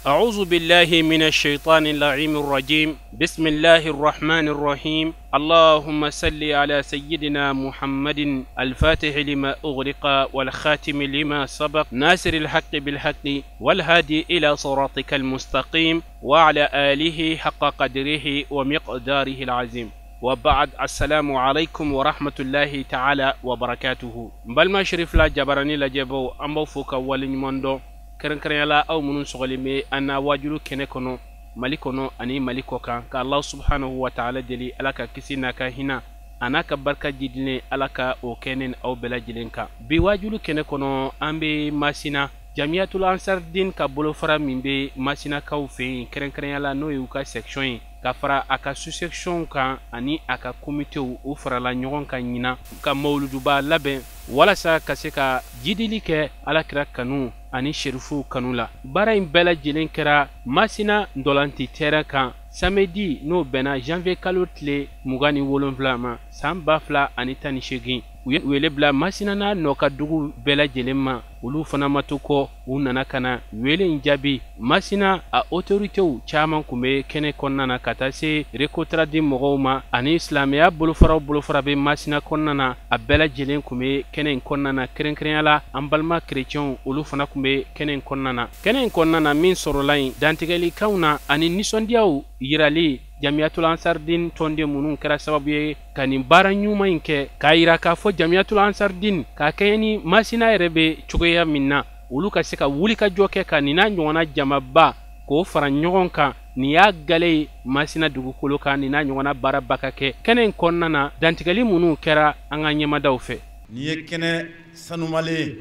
أعوذ بالله من الشيطان اللعين الرجيم. بسم الله الرحمن الرحيم. اللهم صل على سيدنا محمد الفاتح لما أغلق والخاتم لما سبق ناصر الحق بالحق والهادي إلى صراطك المستقيم وعلى آله حق قدره ومقداره العظيم. وبعد، السلام عليكم ورحمة الله تعالى وبركاته. بل ما شرف لا جبراني لجبو أمبو فوك ولنموندو kɛrɛnkɛrɛnya la aw minnu sɔgɔlen bɛ an na waajulu kɛnɛ kɔnɔ Mali kɔnɔ ani Mali kɔ kan, ka Allah subhanahu wa ta'ala deli Ala ka kisi n'a ka hinɛ a n'a ka barika jidilen Ala ka o kɛ ne ni aw bɛɛ lajɛlen kan. Bi waajulu kɛnɛ kɔnɔ an bɛ Masina Jamiyatul Ansardin ka bolofara min bɛ Masinakaw fɛ yen, kɛrɛnkɛrɛnya la n'o y'u ka section ye, ka fara a ka sous-section kan ani a ka komitew, u farala ɲɔgɔn kan ɲinan ka mawuluduba labɛn walasa ka se ka jidili kɛ Alakira kanu ani serifuw kanu la. Baara in bɛɛ lajɛlen kɛra Masina ndɔlanti terrain kan samedi, n'o bɛnna janvier kalo tile 27 ma san 2018. U ye wele bila Masina n'a nɔ ka dugu bɛɛ lajɛlen ma, olu fana ma to kɔ, u nana ka na wele in jaabi. Masina a autoritéw caman tun bɛ kɛnɛ kɔnɔna na ka taa se Recotrade mɔgɔw ma ani silamɛya bolofara bolofara bɛ Masina kɔnɔna na, a bɛɛ lajɛlen tun bɛ kɛnɛ in kɔnɔna na. Kɛrɛnkɛrɛnya la an balima chrétienw, olu fana tun bɛ kɛnɛ in kɔnɔna na. Kɛnɛ in kɔnɔna na min sɔrɔla yen, dantigɛlikanw na ani nisɔndiyaw yirali Jamiyatul Ansardin tɔnden minnu kɛra sababu ye ka nin baara ɲuman in kɛ, k'a yira k'a fɔ Jamiyatul Ansardin k'a kɛɲɛ ni Masina yɛrɛ bɛ cogoya min na, olu ka se ka wuli ka jɔ kɛ ka nin n'a ɲɔgɔnna jamaba k'o fara ɲɔgɔn kan. Nin y'a gale ye Masina dugukolo kan, nin n'a ɲɔgɔnna baaraba ka kɛ kɛnɛ in kɔnɔna na. Dantigɛli minnu kɛra an ka ɲɛmadaw fɛ, nin ye kɛnɛ sanumalen ye.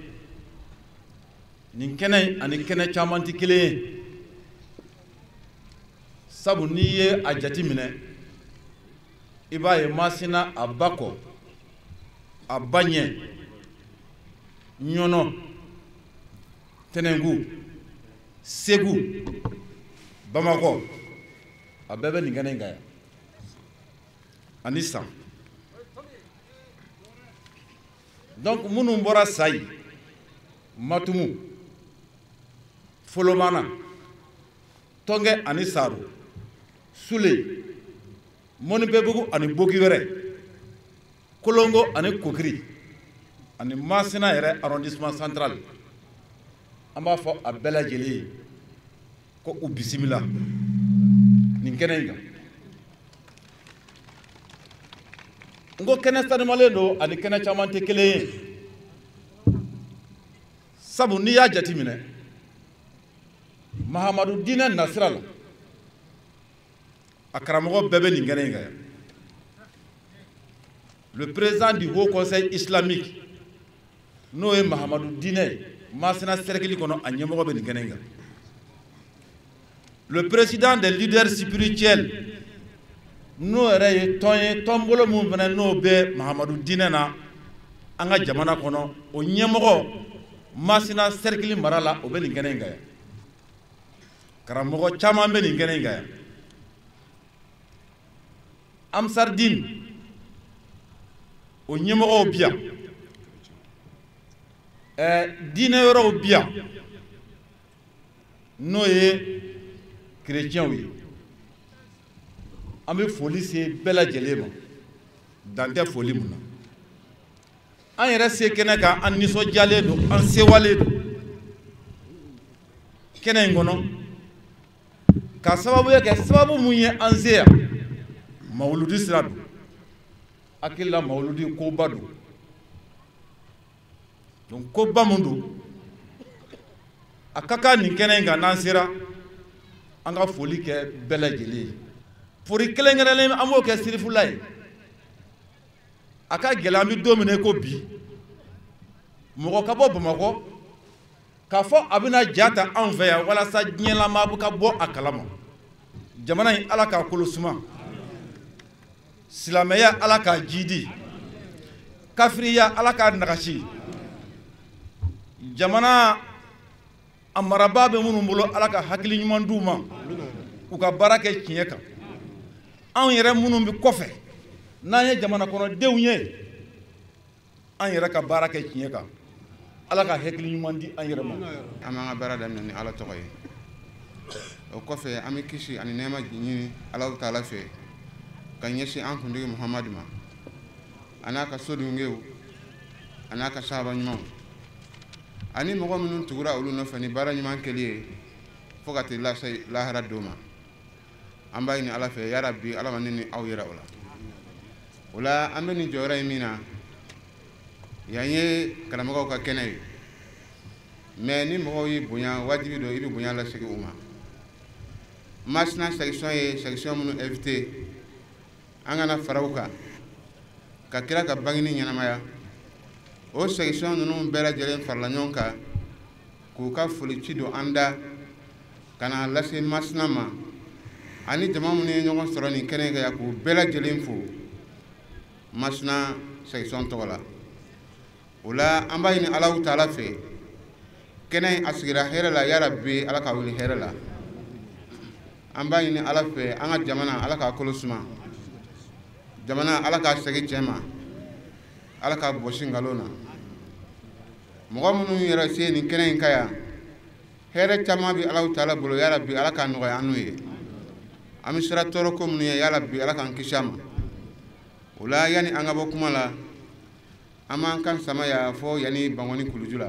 Nin kɛnɛ ani kɛnɛ caman tɛ kelen ye, sabu n'i ye a jateminɛ i b'a ye Masina a ba kɔ a ba ɲɛ Ɲɔnɔ, Tɛnɛnku, Segu, Bamakɔ, a bɛɛ bɛ nin kɛnɛ in kan yan ani San. Donc minnu bɔra Sayi, Matumu, Folomana, Tɔngɛ ani Saro, Sule, Mɔnibɛbugu ani Bogiwɛrɛ, Kolongo ani Kokiri ani Masina yɛrɛ arrondissement central, an b'a fɔ a bɛɛ lajɛlen ye ko u bisimila nin kɛnɛ in kan. N ko kɛnɛ sanumalen don ani kɛnɛ caman tɛ kelen ye, sabu n'i y'a jateminɛ Mahamadu diinɛ nasira la, a karamɔgɔ bɛɛ bɛ nin kɛnɛ in kan yan. Le président du Haut Conseil islamique, n'o ye Mahamadu diinɛ ye Masina cercle kɔnɔ, a ɲɛmɔgɔ bɛ nin kɛnɛ in kan. Le président des leaders spirituels, n'o yɛrɛ ye tɔn ye, tɔnbolo min fana n'o bɛ Mahamadu diinɛ na an ka jamana kɔnɔ, o ɲɛmɔgɔ Masina cercle mara la, o bɛ nin kɛnɛ in kan yan. Karamɔgɔ caman bɛ nin kɛnɛ in kan yan. Ansardin o ɲɛmɔgɔw bi yan, diinɛ wɛrɛw bi yan n'o ye chrétienw ye. An bɛ foli se bɛɛ lajɛlen ma, dan tɛ foli mun na. An yɛrɛ se kɛnɛ kan, an nisɔndiyalen don, an sewalen don kɛnɛ in kɔnɔ, ka sababuya kɛ sababu mun ye an se yan. Mawuludi sira don, hakili la mawuludi koba don. Donc koba mun don, a ka kan nin kɛnɛ in kan n'an sera an ka foli kɛ bɛɛ lajɛlen ye. Foli kɛrɛnkɛrɛnlen an b'o kɛ Sirifula ye. A ka gɛlɛn an bɛ don min na i ko bi, mɔgɔ ka bɔ Bamakɔ k'a fɔ a bɛna ja ta anw fɛ yan walasa diɲɛlamaa ka bɔ a kalama. Jamana in Ala k'a kolo suma, silamɛya Ala k'a jidi, kafiriya Ala k'a nagasi. Jamana a marabaa bɛ minnu bolo, Ala ka hakili ɲuman d'u ma, U ka baara kɛ tiɲɛ kan. Anw yɛrɛ minnu bɛ kɔfɛ, n'an ye jamana kɔnɔdenw ye, an yɛrɛ ka baara kɛ tiɲɛ kan. Ala ka hakili ɲuman di an yɛrɛ ma. An b'an ka baara daminɛ ni Ala tɔgɔ ye. O kɔfɛ, an bɛ kisi ani nɛɛma ɲini Alahu taala fɛ ka ɲɛsin an kuntigi Muhamadu ma, a n'a ka sodunkew, a n'a ka sahaba ɲumanw, ani mɔgɔ minnu tugura olu nɔfɛ ni baara ɲuman kɛli ye fo ka t'i lase lahara don ma. An b'a ɲini Ala fɛ, yarabi, Ala ma ne ni aw yɛrɛ o la. O la, an bɛ nin jɔyɔrɔ in min na yan ye karamɔgɔw ka kɛnɛ ye, mɛ ni mɔgɔw y'i bonya, wajibi don i bɛ bonya lasegin u ma. Masina section ye section minnu invité an kana fara u kan ka kira ka bangeni ɲɛnamaya, o section ninnu bɛɛ lajɛlen farala ɲɔgɔn kan k'u ka foli ci don an da ka na lase Masina ma, ani jama minnu ye ɲɔgɔn sɔrɔ nin kɛnɛ kan yan, k'u bɛɛ lajɛlen fo Masina section tɔgɔ la. O la, an b'a ɲini Alahu taala fɛ, kɛnɛ in a sigira hɛrɛ la, yarabi, Ala ka wuli hɛrɛ la. An b'a ɲini Ala fɛ, an ka jamana, Ala k'a kolo suma, jamana, Ala k'a segin cɛ ma, Ala k'a bɔsi nkalon na. Mɔgɔ minnu yɛrɛ se nin kɛnɛ in ka yan, hɛrɛ caman bɛ Alahu taala bolo, yarabi, Ala k'a nɔgɔya an n'u ye. An bɛ siran tɔɔrɔ ko minnu ye, yarabi, Ala k'an kisi a ma. O la, yanni an ka bɔ kuma la, an b'an kan sama yan fɔ yanni Bankɔni kuluju la.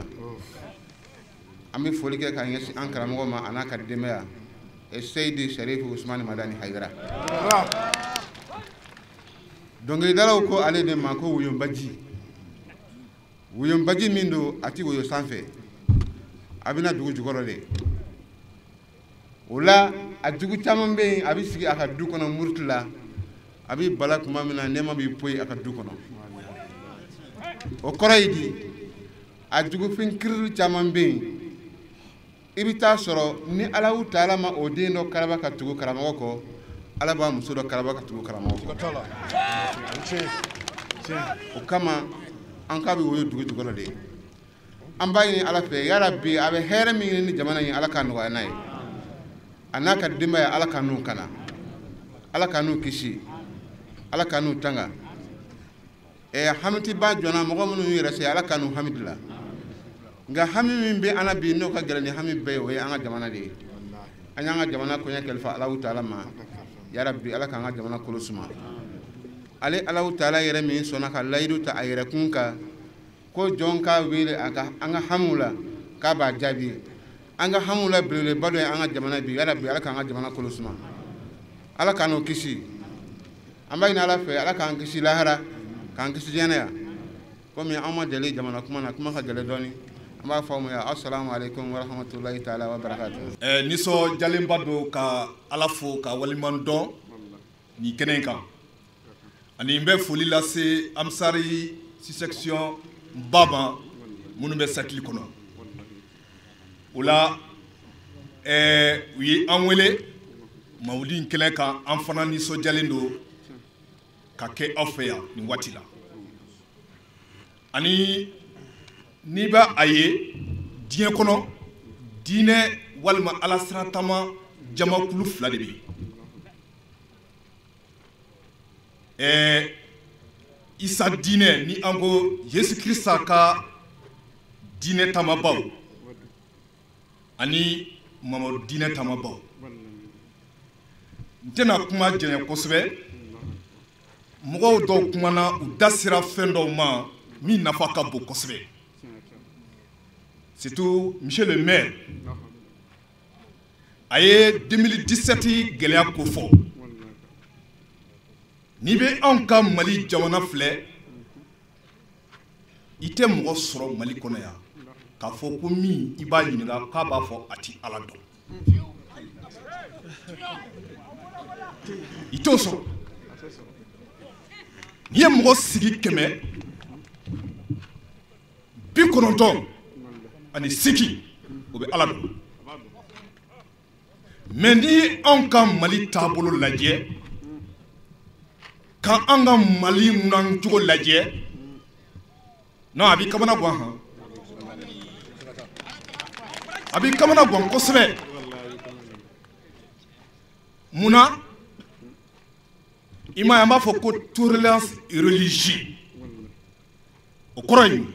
An bɛ foli kɛ ka ɲɛsin an karamɔgɔ ma, a n'a ka denbaya, Seyidi Sherifu Usumani Madani Hayidara. Dɔnkilidalaw ko ale de ma ko woyonbaji. Woyonbaji min don, a ti woyo sanfɛ, a bɛna dugu jukɔrɔ de. O la, a jugu caman bɛ yen, a bɛ sigi a ka du kɔnɔ muruti la, a bɛ bala tuma min na, nɛɛma b'i poyi a ka du kɔnɔ. O kɔrɔ ye di? A jugufin kirili caman bɛ yen, i bɛ taa sɔrɔ ni Alahu taala ma o den dɔ karaba ka tugu karamɔgɔ kɔ, Ala b'a muso dɔ karaba ka tugu karamɔgɔ kɔ. O kama, an k'a bɛ woyo dugu jukɔrɔ de. An b'a ɲini Ala fɛ, yarabi, a bɛ hɛrɛ min ɲini ni jamana in, Ala k'a nɔgɔya n'a ye, a n'a ka denbaya, Ala ka n'u kana, Ala ka n'u kisi, Ala ka n'u tanga. Hamitiba jɔnna mɔgɔ minnu y'u yɛrɛ se, Ala ka n'u hami dilan. Nka hami min bɛ an na bi, n'o ka gɛlɛn ni hami bɛɛ ye, o ye an ka jamana de ye. An y'an ka jamana koɲɛ kalifa Alahu taala ma, yarabi, Ala k'an ka jamana kolo suma. Ale Alahu taala yɛrɛ min sɔnna ka layidu ta a yɛrɛ kun kan ko jɔn k'a wele a ka an ka hamiw la k'a b'a jaabi, an ka hamiw la belebeleba dɔ ye an ka jamana bi, yarabi, Ala k'an ka jamana kolo suma, Ala k'an n'o kisi. An b'a ɲini Ala fɛ, Ala k'an kisi lahara, k'an kisi diɲɛ na yan. Komi an ma deli jamana kuma na, kuma ka gɛlɛn dɔɔni, an b'a fɔ aw ma yan, assalamu alaikum wa rahmatulahi taala wa barakatuh. Nisɔndiyalenba don ka Ala fo ka waleɲuman dɔn nin kɛnɛ in kan, ani n bɛ foli lase Ansari section ba ma minnu bɛ cercle kɔnɔ. O la, u ye an wele mawuli in kɛnɛ kan, an fana nisɔndiyalen don ka kɛ aw fɛ yan nin waati la. Ani n'i b'a a ye diɲɛ kɔnɔ, diinɛ walima Ala siratama jamakulu fila de bɛ yen. Isa diinɛ, ni an ko Yesu Kirisa ka diinɛ taamabaw, ani Mamadu diinɛ taamabaw. N tɛna kuma janya kosɛbɛ. Mɔgɔw dɔw kumana, u da sera fɛn dɔw ma min nafa ka bon kosɛbɛ, surtout monsieur le maire, a ye 2017 gɛlɛya ko fɔ. N'i bɛ anw ka Mali jamana filɛ, i tɛ mɔgɔ sɔrɔ Mali kɔnɔ yan k'a fɔ ko min i b'a ɲininka k'a b'a fɔ a ti Ala dɔn, i t'o sɔrɔ. N'i ye mɔgɔ sigi 198, o bɛ Ala dɔn. Mais n'i ye anw ka Mali taabolo lajɛ, ka an ka Mali ŋunancogo lajɛ, non, a b'i kamana gan han, a b'i kamana gan kosɛbɛ. Mun na? I m'a ye, an b'a fɔ ko tolérance religieuse. O kɔrɔ ye mun?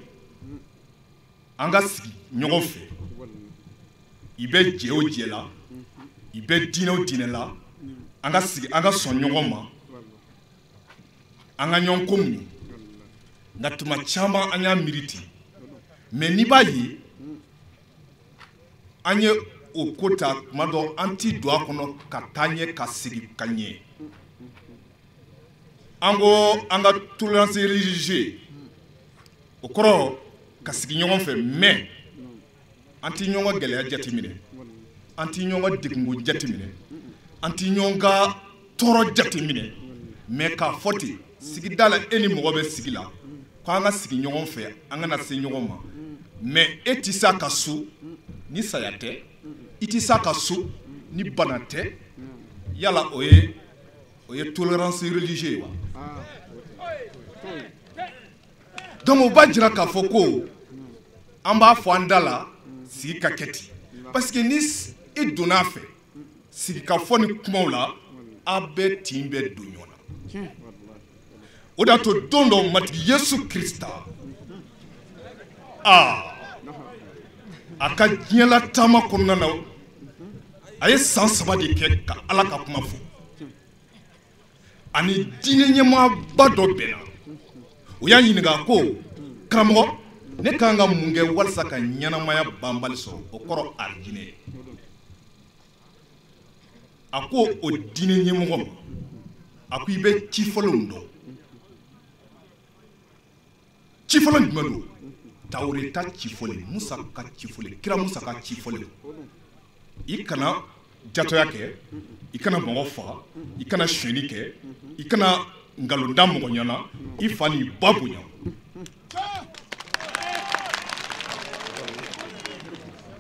An ka sigi ɲɔgɔn fɛ. I bɛ jɛ o jɛ la, i bɛ diinɛ o diinɛ la, an ka sigi, an ka sɔn ɲɔgɔn ma, an ka ɲɔgɔn ko muɲu. Nka tuma caman an y'a miiri ten, mais n'i b'a ye an ye o ko ta, tuma dɔ an ti don a kɔnɔ ka taa ɲɛ, ka segin ka ɲɛ. An ko an ka tolérance religieuse, o kɔrɔ ka sigi ɲɔgɔn fɛ, mais an ti ɲɔgɔn gɛlɛya jateminɛ, an ti ɲɔgɔn degunko jateminɛ, an ti ɲɔgɔn ka tɔɔrɔ jateminɛ. Mais k'a fɔ ten sigida la, e ni mɔgɔ bɛ sigi la k'an ka sigi ɲɔgɔn fɛ, an kana se ɲɔgɔn ma, mais e ti s'a ka so ni saya tɛ, i ti s'a ka so ni bana tɛ. Yala o ye tolérance religieuse ye wa? Donc o b'a jira k'a fɔ ko an b'a fɔ an da la sigi ka kɛ ten, parce que ni i donna a fɛ sigi ka fɔ ni kumaw la, a bɛɛ tin bɛ don ɲɔgɔn na. O de y'a to don dɔ Matigi Yesu Krista a ka diɲɛla taama kɔnɔna na, a ye san 3 de kɛ ka Ala ka kuma fɔ. Ani diinɛ ɲɛmaaba dɔ bɛnna, o y'a ɲininka ko karamɔgɔ, ne ka kan ka mun kɛ walasa ka ɲɛnamaya banbali sɔrɔ? O kɔrɔ arijinɛ. A ko o diinɛ ɲɛmɔgɔ ma, a ko i bɛ ci fɔlenw dɔn. Ci fɔlɔ jumɛn don? Tawureta ci fɔlen, Musa ka ci fɔlen, kira Musa ka ci fɔlen. I kana jatɔya kɛ, i kana mɔgɔ faga, i kana sonyɛli kɛ, i kana nkalon da mɔgɔ ɲɛna, i fa n'i ba bonya.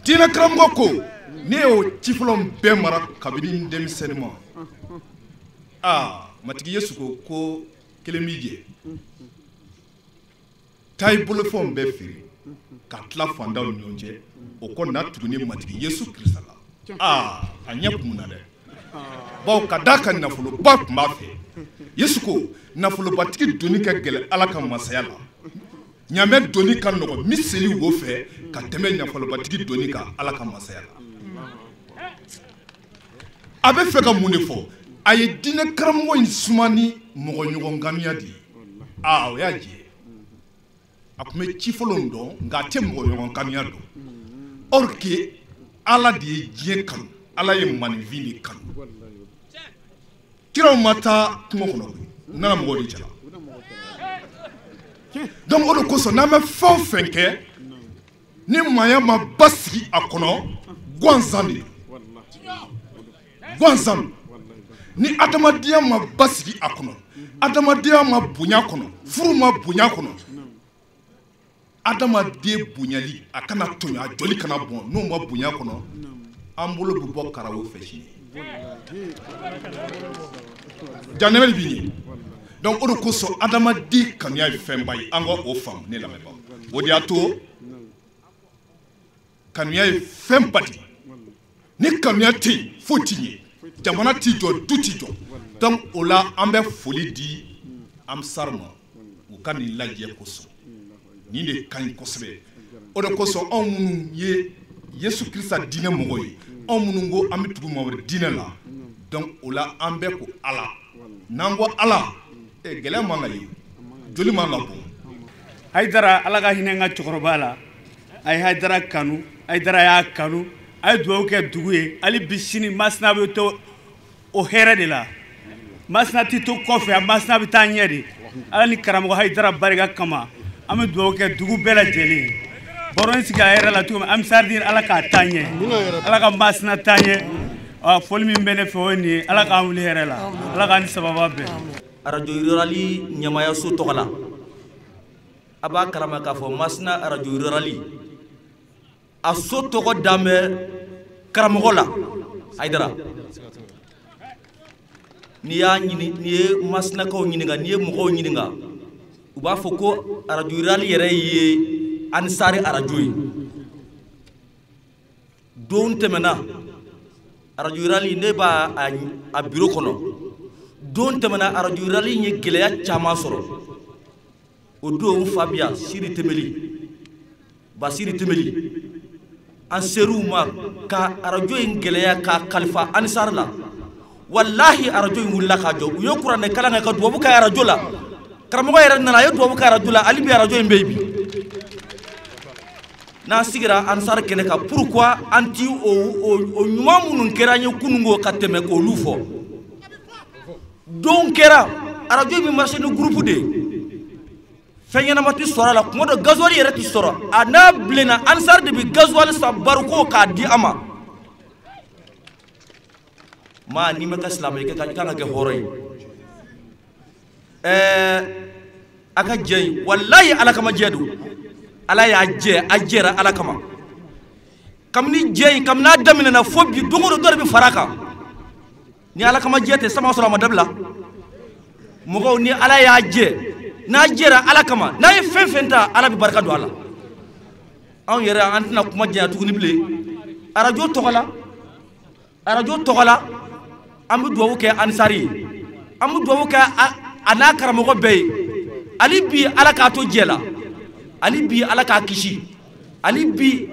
Diinɛ karamɔgɔ ko ne y'o ci fɔlɔ bɛɛ mara kabini n denmisɛnnin ma. Aa, Matigi Yesu ko kelen b'i jɛ, taa i bolofɛnw bɛɛ feere ka tila fantanw ni ɲɔgɔn cɛ, o kɔ na tugu ni Matigi Yesu Kirisa la. Aa, a ɲɛ kumuna dɛ, bawo ka d'a kan nafoloba tun b'a fɛ. Yesu ko nafolobatigi donni ka gɛlɛn Ala ka masaya la, ɲamɛ donni ka nɔgɔn miseli wo fɛ ka tɛmɛ nafolobatigi donni kan Ala ka masaya la. A bɛ fɛ ka mun de fɔ? A ye diinɛ karamɔgɔ in suma ni mɔgɔ ɲɔgɔn ŋaniya de ye. Aa, o y'a jɛ. A tun bɛ ci fɔlɔ dɔn, nka a tɛ mɔgɔ ɲɔgɔn ŋaniya dɔn. Or que Ala de ye diɲɛ kanu, Ala ye maninfin de kanu. Kiraw ma taa kungo kɔnɔ koyi, u nana mɔgɔw de cɛla. Donc o de kosɔn n'an bɛ fɛn o fɛn kɛ, ni maaya ma basigi a kɔnɔ, gansan de don. Gansan. Ni adamadenya ma basigi a kɔnɔ, adamadenya ma bonya kɔnɔ, furu ma bonya kɔnɔ, adamaden bonyali a kana tɔɲɔ, a joli kana bɔn, n'o ma bonya kɔnɔ, an bolo bɛ bɔ karawo fɛ sini. Janɛmɛ de b'i ɲɛ. Donc o de kosɔn adamaden kanuya ye fɛnba ye, an ka o faamu ne lamɛnbagaw. O de y'a to kanuya ye fɛnba de ye. Ni kanuya tɛ yen, foyi tɛ ɲɛ, jamana t'i jɔ, du t'i jɔ. Donc o la an bɛ foli di Ansar ma u ka nin lajɛ kosɔn. Nin de ka ɲi kosɛbɛ. O de kosɔn anw minnu ye Yesu Kirisa diinɛ mɔgɔ ye, anw minnu ko an bɛ tugu Mamadu diinɛ la, donc o la an bɛ ko Ala. N'an ko Ala, gɛlɛya man ka ye, joli man ka bɔn. Hayidara, Ala ka hinɛ n ka cɛkɔrɔba la. A ye Hayidara kanu, Hayidara y'a kanu, a ye dugawu kɛ dugu ye. Hali bi sini Masina bɛ to o hɛrɛ de la. Masina tɛ to kɔfɛ, Masina bɛ taa ɲɛ de. Ala ni karamɔgɔ Hayidara barika kama, an bɛ dugawu kɛ dugu bɛɛ lajɛlen ye. Baro in sigi a yɛrɛ la cogo min, Ansardine Ala k'a taa ɲɛ, Ala ka Masina taa ɲɛ. Foli min bɛ ne fɛ o ye nin ye. Ala k'an wuli hɛrɛ la, Ala k'an ni sababa bɛn. Arajo Rurali ɲɛmayaso tɔgɔ la, a b'a kalama k'a fɔ Masina Arajo Rurali a so tɔgɔ dan bɛ karamɔgɔ la Hayidara. N'i y'a ɲini, n'i ye Masinakaw ɲininka, n'i ye mɔgɔw ɲininka, u b'a fɔ ko Arajo Rurali yɛrɛ ye Ansari arajo ye. Don tɛmɛna, Arajo rurali ne b'a a bureau kɔnɔ. Don tɛmɛna arajo rurali ye gɛlɛya caman sɔrɔ. O don Fabia Siri Temeli, Basiri Temeli, an ser'u ma ka arajo in gɛlɛya k'a kalifa Anisar la. Walahi arajo in wulila k'a jɔ. U ye kuranɛ kalan kɛ ka dubabu kɛ arajo la. Karamɔgɔ yɛrɛ nana a ye dubabu kɛ arajo la, hali bi arajo in bɛ yen bi. N'an sigira Ansar kɛnɛ kan, pourquoi an ti o ɲuman minnu kɛra an ye kununko ka tɛmɛ k'olu fɔ? Don kɛra arajo bɛ marché ni groupe de ye. Fɛn ɲɛnama tɛ sɔrɔ a la, kuma dɔ gasoil yɛrɛ tɛ sɔrɔ. A n'a bilenna Ansar de bɛ gasoil san bariko k'a di an ma. Maa n'i ma kɛ silamɛ ye, i kan ka kɛ hɔrɔn ye. A ka jɛ in, walayi Ala kama jɛ don. Ala y'a jɛ, a jɛra Ala kama. Kabini jɛ in, kabini a daminɛna fo bi, don o don dɔ de bɛ fara a kan. Ni Ala kama jɛ tɛ, sama sɔrɔ a ma dabila. Mɔgɔw ni Ala y'a jɛ, n'a jɛra Ala kama, n'a ye fɛn fɛn ta, Ala bɛ barika don a la. Anw yɛrɛ an tɛna kuma janya tuguni bilen. Arajo tɔgɔ la, arajo tɔgɔ la, an bɛ dugawu kɛ Ansari ye, an bɛ dugawu kɛ a n'a karamɔgɔ bɛɛ ye. Hali bi Ala k'a to jɛ la, hali bi Ala k'a kisi, hali bi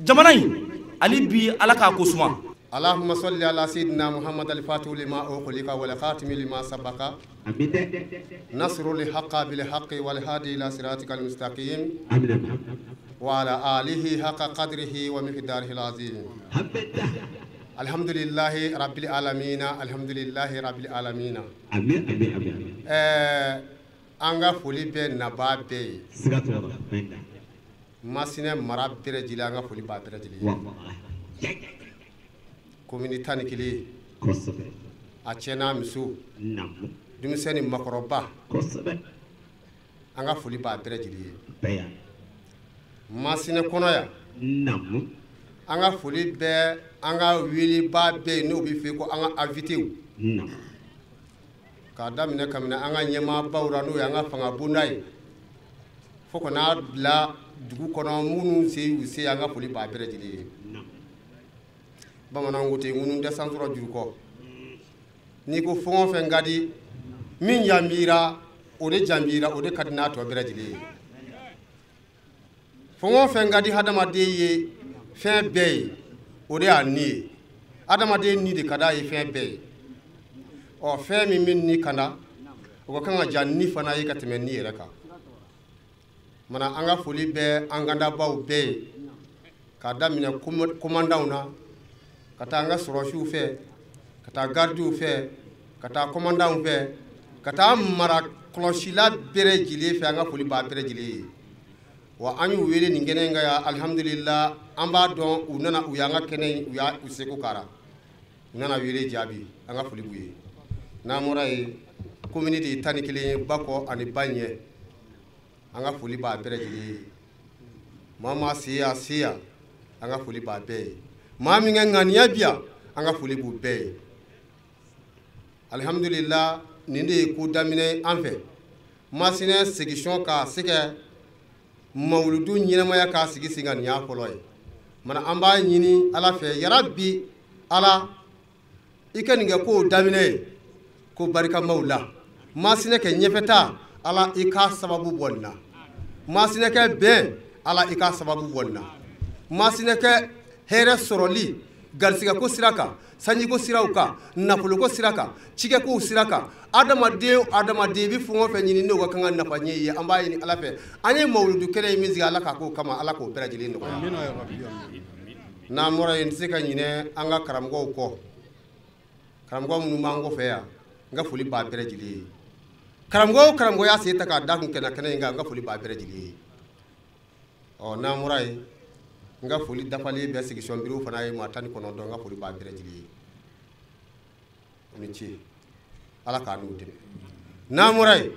jamana in, hali bi Ala k'a ko suma. Allahumma salli ala sayyidina Muhammad al-Fatih lima ughliqa wal khatim lima sabaqa nasru li haqqa bil haqqi wal hadi ila siratikal mustaqim wa ala alihi haqqa qadrihi wa miqdarihi al-azim. Alhamdulillahi rabbil alamin, alhamdulillahi rabbil alamin. Amin amin amin. An ka foli bɛ nabaa bɛɛ ye. Masina mara bɛɛ lajɛlen, an ka foli b'a bɛɛ lajɛlen ye. Commune 11, a cɛ n'a muso, denmisɛn ni makɔrɔba, an ka foli b'a bɛɛ lajɛlen ye. Masina kɔnɔ yan, an ka foli bɛ an ka welebaa bɛɛ ye, n'o bɛ fɛ ko an ka invité k'a daminɛ kabini an ka ɲɛmaabaw la, n'o ye an ka fanga bonda ye, fo ka n'a bila dugu kɔnɔ minnu se y'u se, an ka foli b'a bɛɛ lajɛlen ye. Bamananw ko ten, ŋunu tɛ san sɔrɔ juru kɔ. N'i ko fɛn o fɛn ka di, min janbira o de janbira, o de ka di n'a tɔ bɛɛ lajɛlen ye. Fɛn o fɛn ka di hadamaden ye fɛn bɛɛ ye, o de y'a ni ye. Hadamaden ni de ka d'a ye fɛn bɛɛ ye. Ɔ fɛn min bɛ ni kanda, o ka kan ka ja ni fana ye ka tɛmɛ ni yɛrɛ kan. Mana an ka foli bɛ an kandabaw bɛɛ ye, k'a daminɛ commandantw na, ka taa an ka sɔrɔsiw fɛ, ka taa gardiw fɛ, ka taa commandantw fɛ, ka taa mara kɔlɔsila bɛɛ lajɛlen fɛ, an ka foli b'a bɛɛ lajɛlen ye. Wa an y'u wele nin kɛnɛ in kan yan, alihamudulila, an b'a dɔn u nana, u y'an ka kɛnɛ in, u y'a u seko kara, u nana wele jaabi, an ka foli b'u ye. N'an bɔra yen, commune de ye 11 ye, ba kɔ ani ba ɲɛ, an ka foli b'a bɛɛ lajɛlen ye. Maa maa se yan se yan, an ka foli b'a bɛɛ ye. Maa min ka ŋaniya bi yan, an ka foli b'u bɛɛ ye. Alihamudulila, nin de ye ko daminɛ an fɛ. Masina section k'a se kɛ mawuludu ɲɛnamaya k'a sigi sen kan, nin y'a fɔlɔ ye. Mana an b'a ɲini Ala fɛ, yarabi Ala i ka nin kɛ kow daminɛ ye, ko barikamaw la. Masina kɛ ɲɛfɛta, Ala i k'a sababu bɔ nin na. Masina kɛ bɛn, Ala i k'a sababu bɔ nin na. Masina kɛ hɛrɛ sɔrɔli, garisigɛko sira kan, sanjiko siraw kan, nafoloko sira kan, cikɛkow sira kan, adamaden o adamaden i bɛ fɛn o fɛn ɲini n'o ka kan ka nafa ɲɛ i ye, an b'a ɲini Ala fɛ. An ye mawuludu kɛnɛ in min sigi, Ala k'a k'o kama, Ala k'o bɛɛ lajɛlen nɔgɔya. N'an bɔra yen, n tɛ se ka ɲinɛ an ka karamɔgɔw kɔ. Karamɔgɔ minnu b'an kɔfɛ yan, n ka foli b'a bɛɛ lajɛlen ye. Karamɔgɔ o karamɔgɔ y'a sen ta k'a da kun kɛnɛ kɛnɛ in kan, n ka foli b'a bɛɛ lajɛlen ye. Ɔ n'an bɔra yen, n ka foli dafalen bɛ section bureau fana ye, maa 19, n ka foli b'a bɛɛ lajɛlen ye. O ni ce, Ala k'a n'u dɛmɛ. N'an bɔra yen,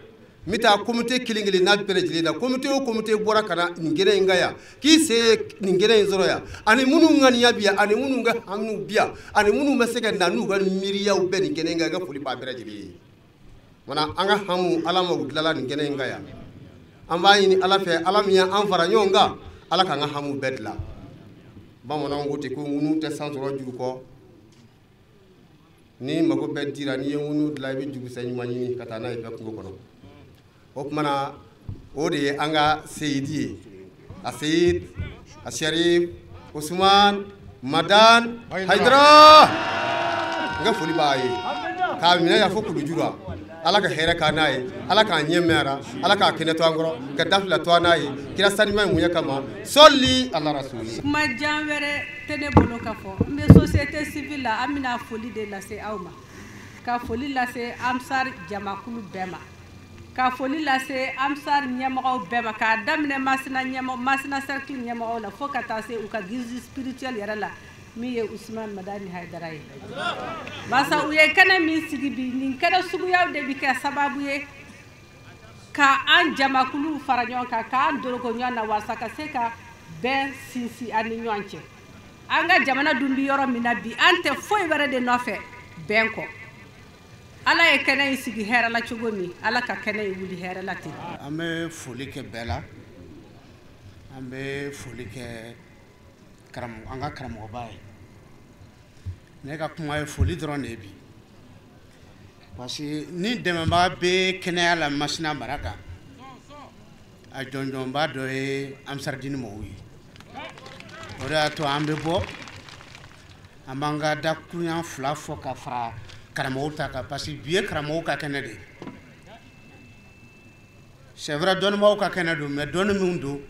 n bɛ taa comité kelen kelenna bɛɛ lajɛlen na. Comité o comité bɔra ka na nin kɛnɛ in kan yan, k'i sen ye nin kɛnɛ in sɔrɔ yan, ani minnu ŋaniya bi yan, ani minnu ka hamiw bi yan, ani minnu bɛ se ka na n'u ka miiriyaw bɛɛ nin kɛnɛ in kan, n ka foli b'a bɛɛ lajɛlen ye. Mana an ka hamu, Ala ma u dilala nin kɛnɛ in kan yan. An b'a ɲini Ala fɛ, Ala min y'an fara ɲɔgɔn kan, Ala k'an ka hamu bɛɛ dilan. Bamananw ko ten ko ŋunu tɛ san sɔrɔ juru kɔ. Ni mago bɛ dira n'i ye ŋunu dilan i bɛ jurukisɛ ɲuman ɲini ka taa n'a ye i ka kungo kɔnɔ. O tuma na o de ye an ka seyidi ye, a seyid a sharif Usman Madan Hayidara. N ka foli b'a ye k'a minɛ yan fo Kulujura. Ala ka hɛrɛ k'an n'a ye, Ala k'a ɲɛ mɛn a ra, Ala k'a kɛnɛ to an kɔrɔ, ka da fila to an n'a ye, kira sanima in munya kama, sɔli ala rasuli. Kuma jan wɛrɛ tɛ ne bolo ka fɔ. N bɛ société civile la, an bɛna foli de lase aw ma, ka foli lase Ansar jamakulu bɛɛ ma, ka foli lase Ansar ɲɛmɔgɔw bɛɛ ma, k'a daminɛ Masina ɲɛmɔgɔ, Masina cercle ɲɛmɔgɔw la fo ka taa se u ka guide spirituel yɛrɛ la min ye Usman Madani Hayidara ye. Barisa u ye kɛnɛ min sigi bi, nin kɛnɛ suguyaw de bɛ kɛ sababu ye ka an jamakuluw fara ɲɔgɔn kan, k'an doroko ɲɔgɔn na walasa ka se ka bɛn sinsin an ni ɲɔgɔn cɛ. An ka jamana dun bɛ yɔrɔ min na bi, an tɛ foyi wɛrɛ de nɔfɛ bɛn kɔ. Ala ye kɛnɛ in sigi hɛrɛ la cogo min, Ala ka kɛnɛ in wuli hɛrɛ la ten. An bɛ foli kɛ bɛɛ la, an bɛ foli kɛ an ka karamɔgɔba ye. Ne ka kuma ye foli dɔrɔn de ye bi, parce que ni dɛmɛbaga bɛ kɛnɛya la Masina mara kan, a jɔnjɔnba dɔ ye Ansaridini mɔgɔw ye. O de y'a to an bɛ bɔ, an b'an ka dakuruɲa fila fɔ ka fara karamɔgɔw ta kan, parce que bi ye karamɔgɔw ka kɛnɛ de ye. C'est vrai, dɔnnibagaw ka kɛnɛ don, mais dɔnni min don,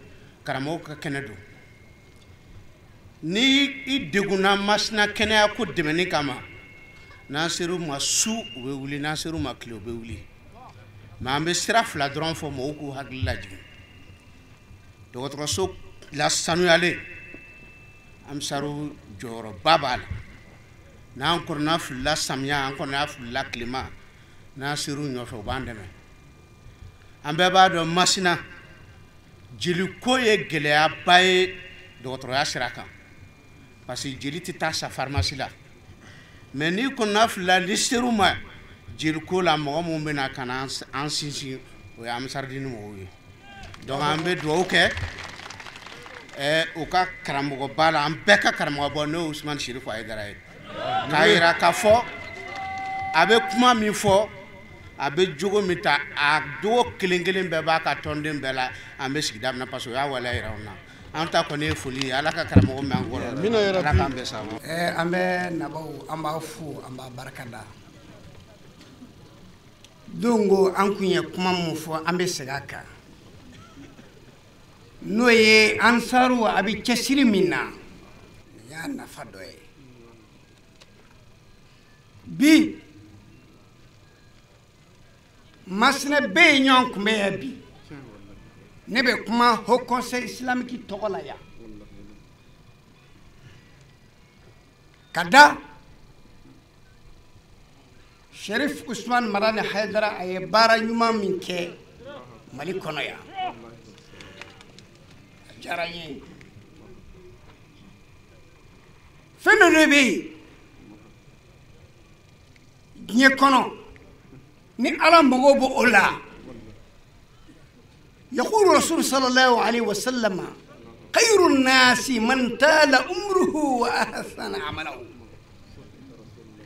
karamɔgɔw ka kɛnɛ don. Ni i degunna Masina kɛnɛya ko dɛmɛni kama, n'an ser'u ma su u bɛ wuli, n'an ser'u ma tile u bɛ wuli. Mais an bɛ sira fila dɔrɔn fɔ mɔgɔw k'u hakili lajigin. Dɔgɔtɔrɔso lasanuyalen, Ansaru jɔyɔrɔba b'a la. N'an kɔnɔna filila samiya, an kɔnɔna filila tilema, n'an ser'u nɔfɛ u b'an dɛmɛ. An bɛɛ b'a dɔn Masina jeliko ye gɛlɛyaba ye dɔgɔtɔrɔya sira kan, parce que jeli tɛ taa sa pharmacie la. Mais n'i kɔnɔna filila, ni ser'u ma jeliko la, mɔgɔ minnu bɛ na ka na an sinsin, o ye Ansaridini mɔgɔw ye. Donc an bɛ dugawu kɛ u ka karamɔgɔba la, an bɛɛ ka karamɔgɔba, n'o ye Usman Sirifu Hayidara ye, k'a yira k'a fɔ a bɛ kuma min fɔ, a bɛ jogo min ta, a jogo kelen kelen bɛɛ b'a ka tɔnden bɛɛ la. An bɛ sigida min na, parce que o y'a waleya yira anw na. An ta kɔni ye foli ye, Ala ka karamɔgɔ mɛn an kɔrɔ, Ala k'an bɛɛ sa ma. An bɛ nabaw, an b'a fo, an b'a barika da. Don ko an kun ye kuma min fɔ, an bɛ segin a kan, n'o ye Ansaru a bɛ cɛsiri min na, nin y'a nafa dɔ ye. Bi Masina bɛɛ ye ɲɔgɔn kunbɛn yan bi. Ne bɛ kuma Haut Conseil islamique tɔgɔ la yan, ka da Sherif Usman Madani Hayidara, a ye baara ɲuman min kɛ Mali kɔnɔ yan, a diyara n ye. Fɛn dɔ de bɛ yen diɲɛ kɔnɔ, ni Ala mago b'o o la. يقول الرسول صلى الله عليه وسلم: خير الناس من طال عمره وأحسن عمله،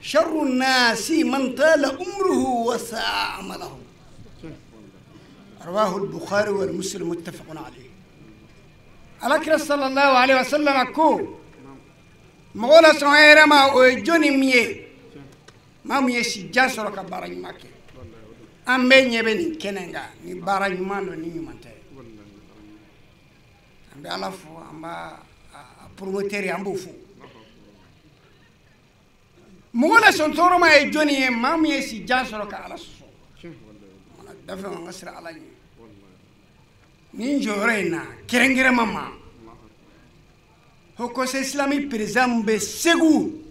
شر الناس من طال عمره وساء عمله. رواه البخاري والمسلم متفق عليه. على صلى الله عليه وسلم كو مغولا سويرة ما وجوني مية ما مية سجان سرك بارين ماكي. An bɛɛ ɲɛ bɛ nin kɛnɛ kan, ni baara ɲuman don ni ɲuman tɛ. An bɛ Ala fo, an b'a promoteur an b'o fo. Mɔgɔ la sɔn tɔɔrɔ ma ye jɔnni ye? Maa min ye si jan sɔrɔ ka Ala sɔsɔ. Dafɛ an ka siran Ala ɲɛ. Nin jɔyɔrɔ in na kɛrɛnkɛrɛnma ma, Haut Conseil islamique président min bɛ Segu,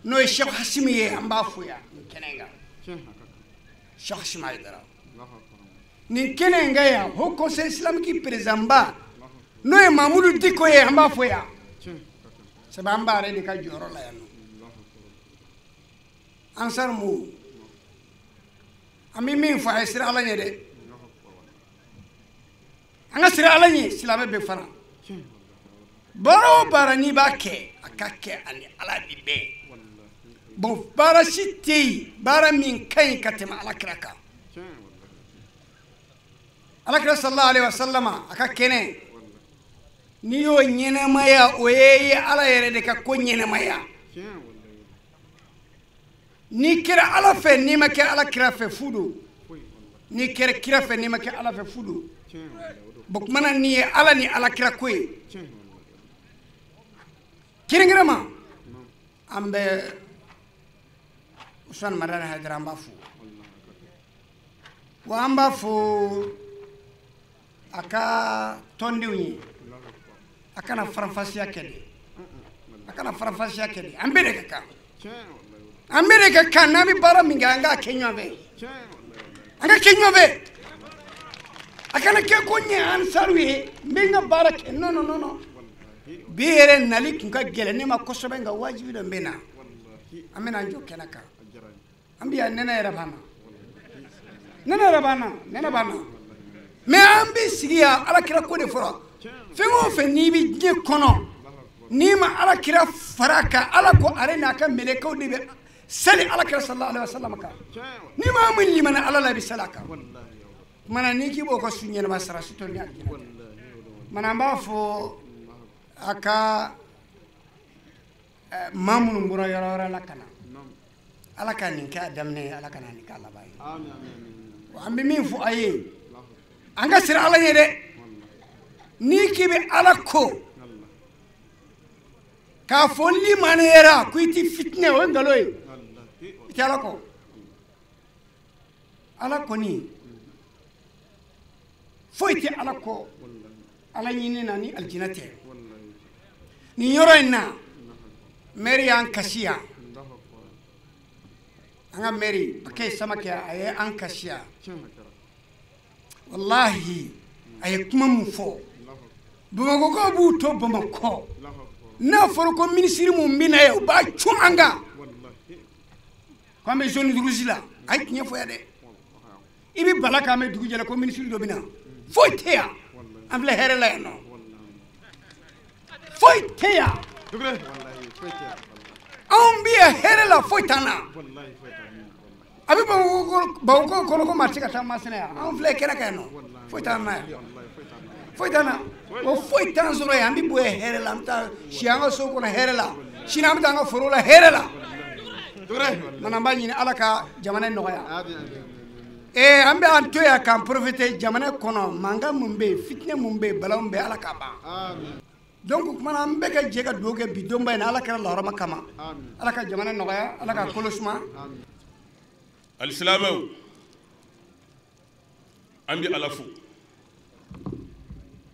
n'o ye Cheikh Hasimi ye, an b'a fo yan nin kɛnɛ in kan. Cheikh Hasimi Hayidara nin kɛnɛ in kan yan, Haut Conseil islamique président ba n'o ye Mamudu Diko ye, an b'a fo yan. Sabu an b'a yɛrɛ de ka jɔyɔrɔ la yan nɔ. Ansar mu, an bɛ min fɔ, a ye siran Ala ɲɛ dɛ. An ka siran Ala ɲɛ, silamɛ bɛ fana. Baara o baara n'i b'a kɛ, a ka kɛ ani Ala bi bɛn. Bon baara si tɛ yen baara min ka ɲi ka tɛmɛ ala kira kan. Ala kira sallallahu alaihi wasallam a ka kɛnɛ n'i y'o ɲɛnɛmaya o ye ala yɛrɛ de ka ko ɲɛnɛmaya. N'i kɛra ala fɛ n'i ma kɛ ala kira fɛ fu don. N'i kɛra kira fɛ n'i ma kɛ ala fɛ fu don. Bon kumana nin ye ala ni ala kira ko ye. Kɛrɛnkɛrɛnma an bɛ Usumani Madani Hayidara an b'a fo. Wa an b'a fo a ka tɔndenw ye a kana faranfasiya kɛ dɛ. A kana faranfasiya kɛ dɛ. An bɛɛ de ka kan. An bɛɛ de ka kan n'an bɛ baara min kɛ an k'a kɛ ɲɔgɔn fɛ. An ka kɛ ɲɔgɔn fɛ. A kana kɛ ko n ye ansaru ye n bɛ n ka baara kɛ non non non. Bi yɛrɛ nali tun ka gɛlɛn ne ma kosɛbɛ nka wajibi dɔ n bɛ na. An bɛna an jɔ kɛnɛ kan. An bɛ yan nɛnɛ yɛrɛ b'an na. Nɛnɛ yɛrɛ b'an na. Nɛnɛ b'an na. Mais an bɛ sigi yan ala kira ko de fɔra. Fɛn o fɛn n'i bɛ diɲɛ kɔnɔ n'i ma ala kira fara a kan ala ko ale n'a ka mɛlɛkɛw de bɛ sali ala kira sallallahu alaihi wasallam kan. N'i ma min limana ala la i bɛ sali a kan. Kumana n'i k'i b'o ka su ɲɛnama sara su tɔ ni alijinɛ tɛ. Kumana an b'a fɔ a ka maa minnu bɔra yɔrɔ wɛrɛ la ka na ala ka nin kɛ a daminɛ ye ala ka na nin kɛ a laban ye. An bɛ min fɔ a ye an ka siran ala ɲɛ dɛ. N'i k'i bɛ ala ko k'a fɔ limaniyara ko i ti fitinɛ o ye nkalon ye. I tɛ ala kɔ. Ala kɔni foyi tɛ ala kɔ ala ɲini na ni alijinɛ tɛ. Nin yɔrɔ in na mɛri y'an kasi yan. An ka mɛri Bakɛ Samakɛ a ye an kasi yan. Walahi a ye kuma min fɔ Bamakɔkaw b'u to Bamakɔ n'a fɔra ko minisiri mun bɛ na yan u b'a cun an kan k'an bɛ zone rouge la a ye tiɲɛ fɔ yan dɛ. I bɛ bala k'an bɛ dugu jɛra ko minisiri dɔ bɛ na foyi tɛ yan an filɛ hɛrɛ la yan nɔ foyi tɛ yan anw bɛ yan hɛrɛ la foyi t'an na. A bɛ Bamakɔ kɔnɔ ko maa tɛ se ka taa Masina yan anw filɛ kɛnɛ kan yan nɔ foyi t'an na yan foyi t'an na o foyi t'an sɔrɔ yan an bɛ bɔ yan hɛrɛ la an bɛ taa si an ka so kɔnɔ hɛrɛ la sini an bɛ taa an ka foro la hɛrɛ la. Mana an b'a ɲini ala ka jamana nɔgɔya. An bɛ an to yan k'an profiter jamana kɔnɔ mankan mun bɛ yen fitinɛ mun bɛ yen bala mun bɛ yen ala k'a ban. Donc kumana an bɛɛ ka jɛ ka dugawu kɛ bi donba in na ala kɛra lahɔrɔma kama ala ka jamana nɔgɔya ala ka kolo suma. Alisilamɛw an bɛ ala fo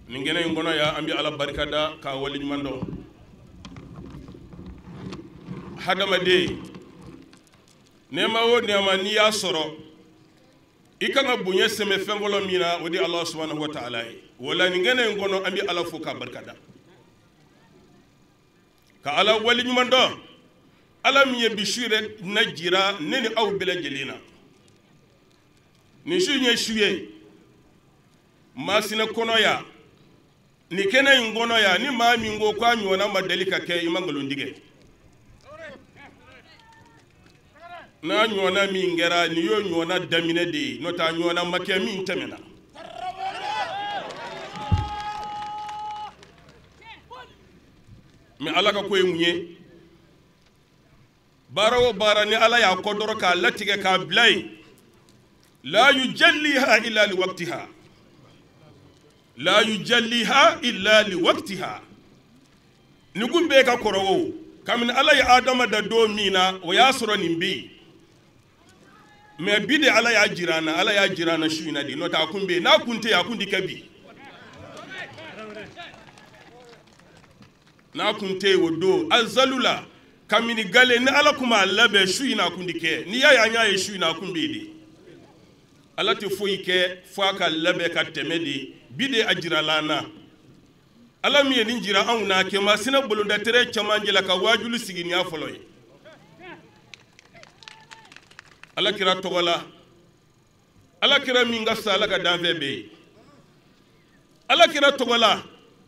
nin kɛnɛ in kɔnɔ yan an bɛ ala barikada k'a waleɲuman dɔn. Hadamaden nɛɛma o nɛɛma n'i y'a sɔrɔ i kan ka bonya sɛmɛ fɛn fɔlɔ min na o de ye Ala subahanahu wa taala ye. O la nin kɛnɛ in kɔnɔ an bɛ ala fo k'a barikada ka ala waleɲuman dɔn. Ala min ye bi su yɛrɛ na jira ne ni aw bɛɛ lajɛlen na. Nin su in ye su ye Masina kɔnɔ yan nin kɛnɛ in kɔnɔ yan ni maa min ko k'a ɲɔgɔnna ma deli ka kɛ i ma nkalon tigɛ. N'a ɲɔgɔnna min kɛra nin y'o ɲɔgɔnna daminɛ de ye n'o tɛ a ɲɔgɔnna ma kɛ min tɛmɛna. Mɛ ala ka ko ye mun ye baara o baara ni ala y'a kɔ dɔrɔn k'a latigɛ k'a bila yen la yujalliha illa liwaqtiha la yujalliha illa liwaqtiha. Nin kun bɛɛ ka kɔrɔ o kabini ala ye Adama da don min na o y'a sɔrɔ nin bɛ yen. Mɛ bi de ala y'a jira an na ala y'a jira an na su in na de n'o tɛ a kun bɛ yen n'a kun tɛ yen a kun tɛ kɛ bi. N'a kun tɛ yen o don azalu la kabini gale ni ala kun b'a labɛn su in na a kun tɛ kɛ n'i y'a ye an y'a ye su in na a kun bɛ yen de. Ala tɛ foyi kɛ fo a ka labɛn ka tɛmɛ de bi de a jirala an na. Ala min ye nin jira anw na kɛ Masina bolondatɛrɛ cɛmancɛ la ka waajuli sigi nin y'a fɔlɔ ye. Ala kira tɔgɔ la ala kira min ka fisa ala ka danfɛn bɛɛ ye. Ala kira tɔgɔ la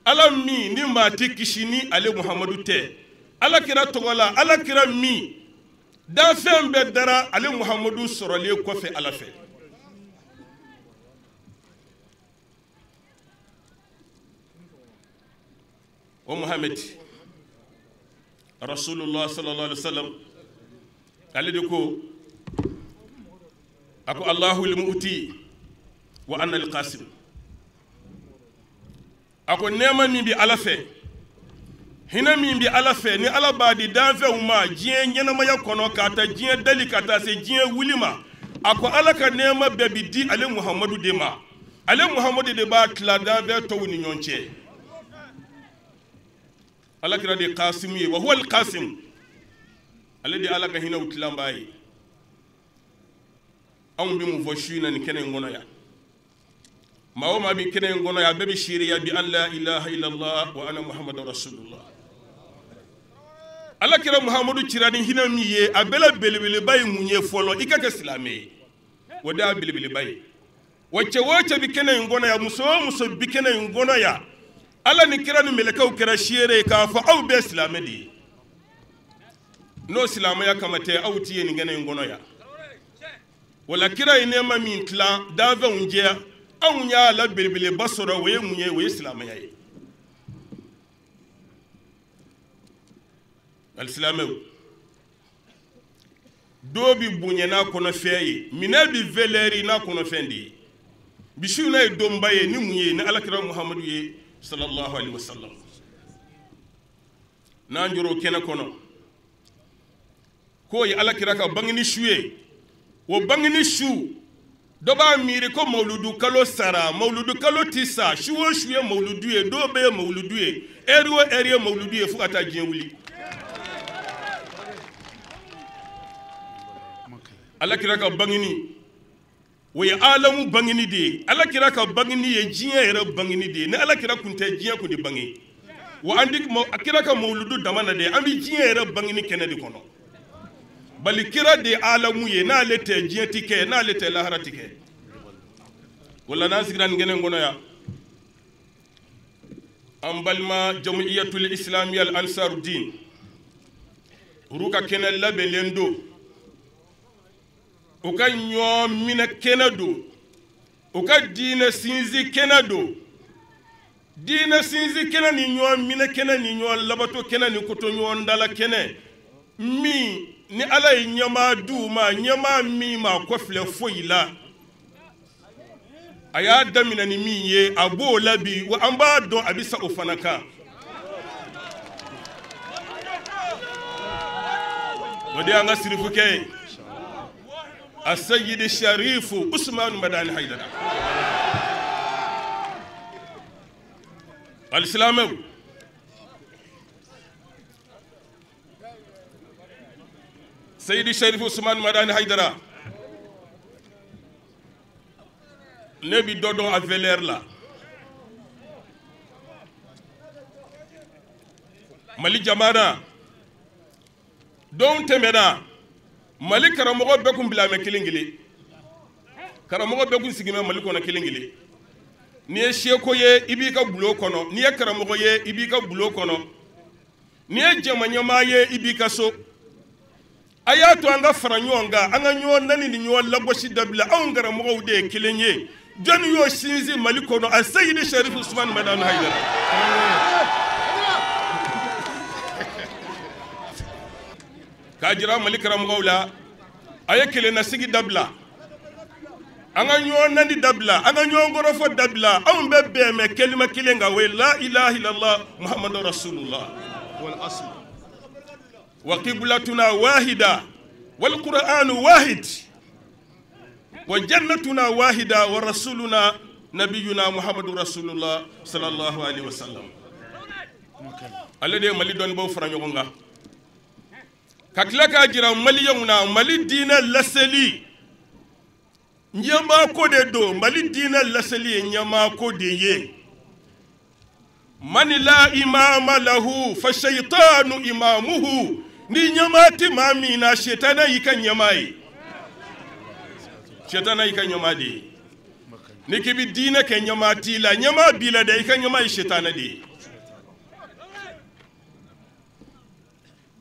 ala min ni maa tɛ kisi ni ale Muhamadu tɛ. Ala kira tɔgɔ la ala kira min Danfɛn bɛɛ dara ale Muhamadu sɔrɔlen kɔfɛ Ala fɛ. O Muhamad Rasulullah sallallahu alaihi wasallam ale de ko a ko Allahu al-mu'ti wa ana al-qasim. A ko nɛɛma min bi Ala fɛ, hinɛ min bi Ala fɛ, ni Ala b'a di danfɛnw ma diɲɛ ɲɛnamaya kɔnɔ k'a ta diɲɛ dali ka taa se diɲɛ wuli ma, a ko Ala ka nɛɛma bɛɛ bi di ale Muhamadu de ma. Ale Muhamadu de b'a tila danfɛn tɔw ni ɲɔgɔn cɛ. Ala kira de Qasim ye, wa huwa al-Qasim, ale de Ala ka hinɛw tilanbaa ye. Anw bɛ mun fɔ su in na nin kɛnɛ in kɔnɔ yan? Maa o maa bɛ kɛnɛ in kɔnɔ yan, a bɛɛ bɛ seereya bi an la ilaha illallah wa anna muhammadu rasulullah. Ala kira Muhamadu cira ni hinɛ min ye, a bɛɛ la belebeleba ye mun ye fɔlɔ? I ka kɛ silamɛ ye, o de y'a belebeleba ye. Wa cɛ o cɛ bɛ kɛnɛ in kɔnɔ yan, muso o muso bɛ kɛnɛ in kɔnɔ yan, Ala ni kira ni mɛlɛkɛw kɛra seere ye k'a fɔ aw bɛɛ silamɛ de ye. N'o silamɛya kama tɛ, aw ti ye nin kɛnɛ in kɔnɔ yan. Wala kira ye nɛɛma min tilan danfɛnw jɛ, anw y'a la belebeleba sɔrɔ, o ye mun ye? O ye silamɛya ye. Alisilamɛw, dɔw bi bonya n'a kɔnɔfɛn ye, minɛn bi valeur n'a kɔnɔfɛn de ye. Bi su n'a ye donba ye ni mun ye? Ni Alakira Muhamadu ye sallallahu alaihi wasallam. N'an jɔr'o kɛnɛ kɔnɔ k'o ye Alakira ka bangeni su ye, o bangeni su dɔ b'a miiri ko mawuludu kalo sara, mawuludu kalo ti sa, su o su ye mawuludu ye, dɔw bɛɛ ye mawuludu ye, ɛri o ɛri ye mawuludu ye fo ka taa diɲɛ wuli. Alakira ka bangeni o ye alamu bangeni de ye. Alakira ka bangeni ye diɲɛ yɛrɛ bangeni de ye. Ni Alakira kun tɛ, diɲɛ kun de bange. Wa an di kira ka mawuludu dama na dɛ, an bɛ diɲɛ yɛrɛ bangeni kɛnɛ de kɔnɔ. Bali kira de ye alamu ye, n'ale tɛ diɲɛ ti kɛ, n'ale tɛ lahara ti kɛ. O la n'an sigira nin kɛnɛ in kɔnɔ yan, an balima Jamuiyatul Islamiya al Ansarudin olu ka kɛnɛ labɛnlen don, u ka ɲɔ minɛ kɛnɛ don, u ka diinɛ sinsin kɛnɛ don. Diinɛ sinsin kɛnɛ ni ɲɔ minɛ kɛnɛ ni ɲɔ labato kɛnɛ ni koto ɲɔgɔn dala kɛnɛ min ni Ala ye ɲɛmaa d'u ma, ɲɛmaa min ma kɔfilɛ foyi la, a y'a daminɛ ni min ye, a b'o la bi, wa an b'a dɔn a bɛ sa o fana kan. O de y'an ka sirifukɛ ye, Asayidi Sharifu Usmanu Madani Haidara. Alisilamɛw, Seyidi Sharifu Usmanu Madani Haidara, ne bi dɔ dɔn a valeur la. Mali jamana don tɛmɛna, Mali karamɔgɔ bɛɛ kun bila mɛ kelen kelen, karamɔgɔ bɛɛ kun sigi bɛ Mali kɔnɔ kelen kelen. N'i ye seko ye, i b'i ka bulon kɔnɔ, n'i ye karamɔgɔ ye, i b'i ka bulon kɔnɔ, n'i ye jama ɲɛmaa ye, i b'i ka so. A y'a to an ka fara ɲɔgɔn kan, an ka ɲɔgɔn nani ni ɲɔgɔn lagosi dabila. Anw karamɔgɔw de ye kelen ye. Jɔnni y'o sinsin Mali kɔnɔ? A Seyidi Sharifu Usmanu Madani Haidara. K'a jira Mali karamɔgɔw la, a ye kelennasigi dabila, an ka ɲɔgɔn nani dabila, an ka ɲɔgɔn kɔrɔfɔ dabila. Anw bɛ bɛn mɛ kelima kelen kan, o ye la ilaha illallah muhammadu rasulullah. Wa qiblatuna wahida wal qur'anu wahid wa jannatuna wahida wa rasuluna nabiyuna muhammadu rasulullah sallallahu alaihi wasallam. Ale de ye Mali dɔnnibaw fara ɲɔgɔn kan ka tila k'a jira maliyɛnw na, Mali diinɛ laseli ɲɛmaa ko de don. Mali diinɛ laseli ye ɲɛmaa ko de ye. Man la imama lahu fa shaytanu imamuhu. Ni ɲɛmaa ti maa min na, shetana y'i ka ɲɛmaa ye, shetana y'i ka ɲɛmaa de ye. Ni k'i bi diinɛ kɛ, ɲɛmaa t'i la, ɲɛmaa b'i la dɛ, i ka ɲɛmaa ye shetana de ye.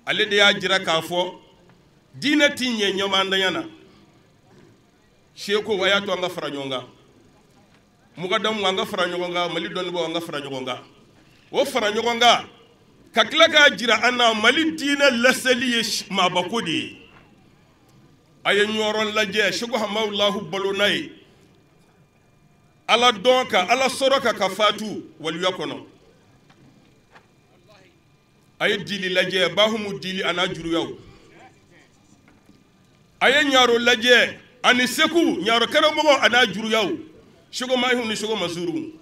Ale de y'a jira k'a fɔ Diinɛ ti ɲɛ ɲɛmandanya na. Seko a y'a to an ka fara ɲɔgɔn kan, mugadamu an ka fara ɲɔgɔn kan, Mali dɔnnibaaw an ka fara ɲɔgɔn kan. O fara ɲɔgɔn kan ka tila k'a jira an na Mali diinɛ laseli ye maabako de ye. A ye ɲɔrɔn lajɛ, Seko Hamawulahu balo n'a ye Ala dɔn ka Ala sɔrɔ ka fatu waliya kɔnɔ. A ye dili lajɛ, Bahumu dili a n'a juruyaw. A ye ɲaro lajɛ ani Segu ɲaro karamɔgɔ a n'a juruyaw, Seko Mahiw ni Seko Masuru.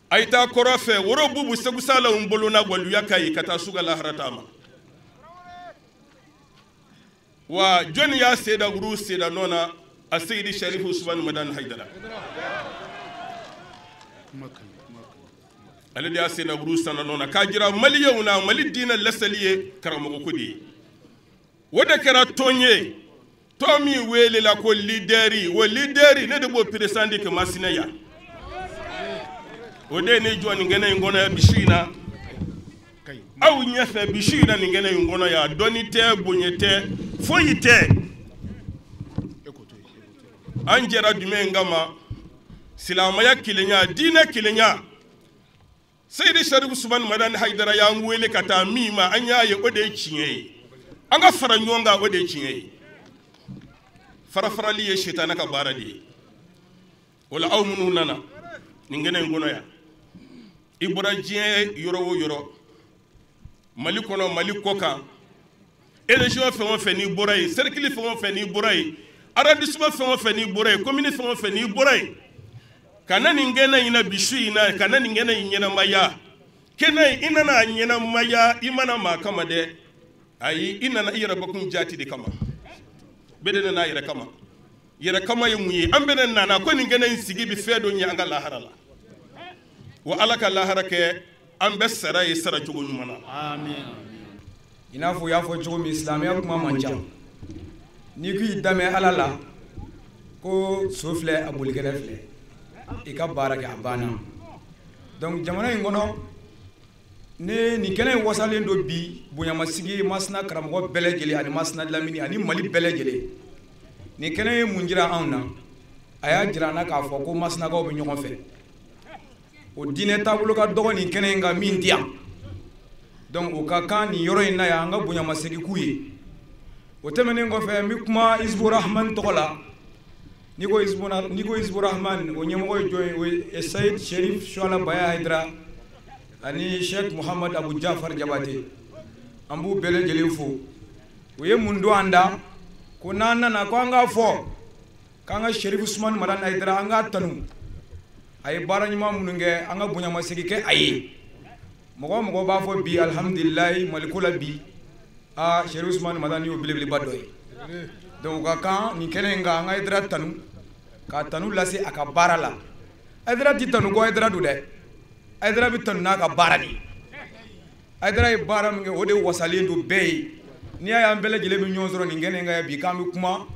A ye taa kɔrɔ fɛ, woro bubu Segu salaw bolo na waliya ka ye ka taa suga lahara taama. Wa jɔnni y'a seda wuru seda nɔ na? A Seyidi Sharifu Usumani Madani Hayidara. Ale de y'a seda wuru sanna nɔ na k'a jira maliyɛnw na Mali diinɛ laseli ye karamɔgɔ ko de ye. O de kɛra tɔn ye, tɔn min welela ko lidɛri. O lidɛri ne de b'o peresandi kɛ Masina yan. O de ye ne jɔ nin kɛnɛ in kɔnɔ yan bi su in na. Aw ɲɛfɛ bi su in na nin kɛnɛ in kɔnɔ yan, dɔnni tɛ, bonya tɛ, foyi tɛ. An jɛra jumɛn kama? Silamɛya kelenya, diinɛ kelenya. Seyidi Sharifu Usumani Madani Hayidara y'an wele ka taa min ma, an y'a ye o de ye tiɲɛ ye. An ka fara ɲɔgɔn kan, o de ye tiɲɛ ye. Farafarali ye sitana ka baara de ye. O la aw minnu nana nin kɛnɛ in kɔnɔ yan, i bɔra diɲɛ yɔrɔ o yɔrɔ, Mali kɔnɔ, Mali kɔ kan, région fɛn o fɛn n'i bɔra yen, cercle fɛn o fɛn n'i bɔra yen, arrondissement fɛn o fɛn n'i bɔra yen, commune fɛn o fɛn n'i bɔra yen, ka na nin kɛnɛ in na bi su in na, ka na nin kɛnɛ in ɲɛnamaya. Kɛnɛ in, i nana a ɲɛnamaya, i mana maa kama dɛ. Ayi, i nana i yɛrɛ bakun jaati de kama. Bɛɛ de nana a yɛrɛ kama. Yɛrɛ kama ye mun ye? An bɛɛ de nana ko nin kɛnɛ in sigi bɛ fɛn dɔ ɲɛ an ka lahara la. Wa Ala ka lahara kɛ an bɛɛ sara ye sara cogo ɲuman na. Amiina. I n'a fɔ u y'a fɔ cogo min, silamɛya kuma man ca. N'i ko i damɛ Ala la ko so filɛ, a bolikɛnɛ filɛ, i ka baara kɛ, a banna. Donc jamana in kɔnɔ, ne nin kɛnɛ in wasalen don bi bonyamasigi Masina karamɔgɔ bɛɛ lajɛlen ani Masina lamini ani Mali bɛɛ lajɛlen. Nin kɛnɛ ye mun jira anw na? A y'a jira an na k'a fɔ ko Masinakaw bɛ ɲɔgɔn fɛ. O diinɛ taabolo ka dɔgɔ nin kɛnɛ in kan min di yan. Donc o ka kan nin yɔrɔ in na yan, an ka bonyamasegi k'u ye. O tɛmɛnen kɔfɛ, n bɛ kuma Hizbu Rahman tɔgɔ la. N'i ko Hizbu Rahman, o ɲɛmɔgɔ ye jɔn ye? O ye Sayid Sherif Suala Baya Hayidara ani Sheikh Muhammad Abu Jafar Jabate. An b'u bɛɛ lajɛlen fo. U ye mun don an da? Ko n'an nana ko an k'a fɔ k'an ka Sherif Usumani Madani Hayidara, an k'a tanu. A ye baara ɲuman minnu kɛ, an ka bonyamasegin kɛ a ye. Mɔgɔ o mɔgɔ b'a fɔ bi alihamudulilayi Maliko la bi, aa Sherif Usumani Madani y'o belebeleba dɔ ye. Donc o ka kan nin kɛnɛ in kan, an ka Hayidara tanu, k'a tanu lase a ka baara la. Hayidara ti tanu ko Hayidara don dɛ. Hayidara bɛ tanu n'a ka baara de ye. Hayidara ye baara min kɛ, o de wasalen don bɛɛ ye. N'i y'a ye an bɛɛ lajɛlen bɛ ɲɔgɔn sɔrɔ nin kɛnɛ in kan yan bi, k'an bɛ kuma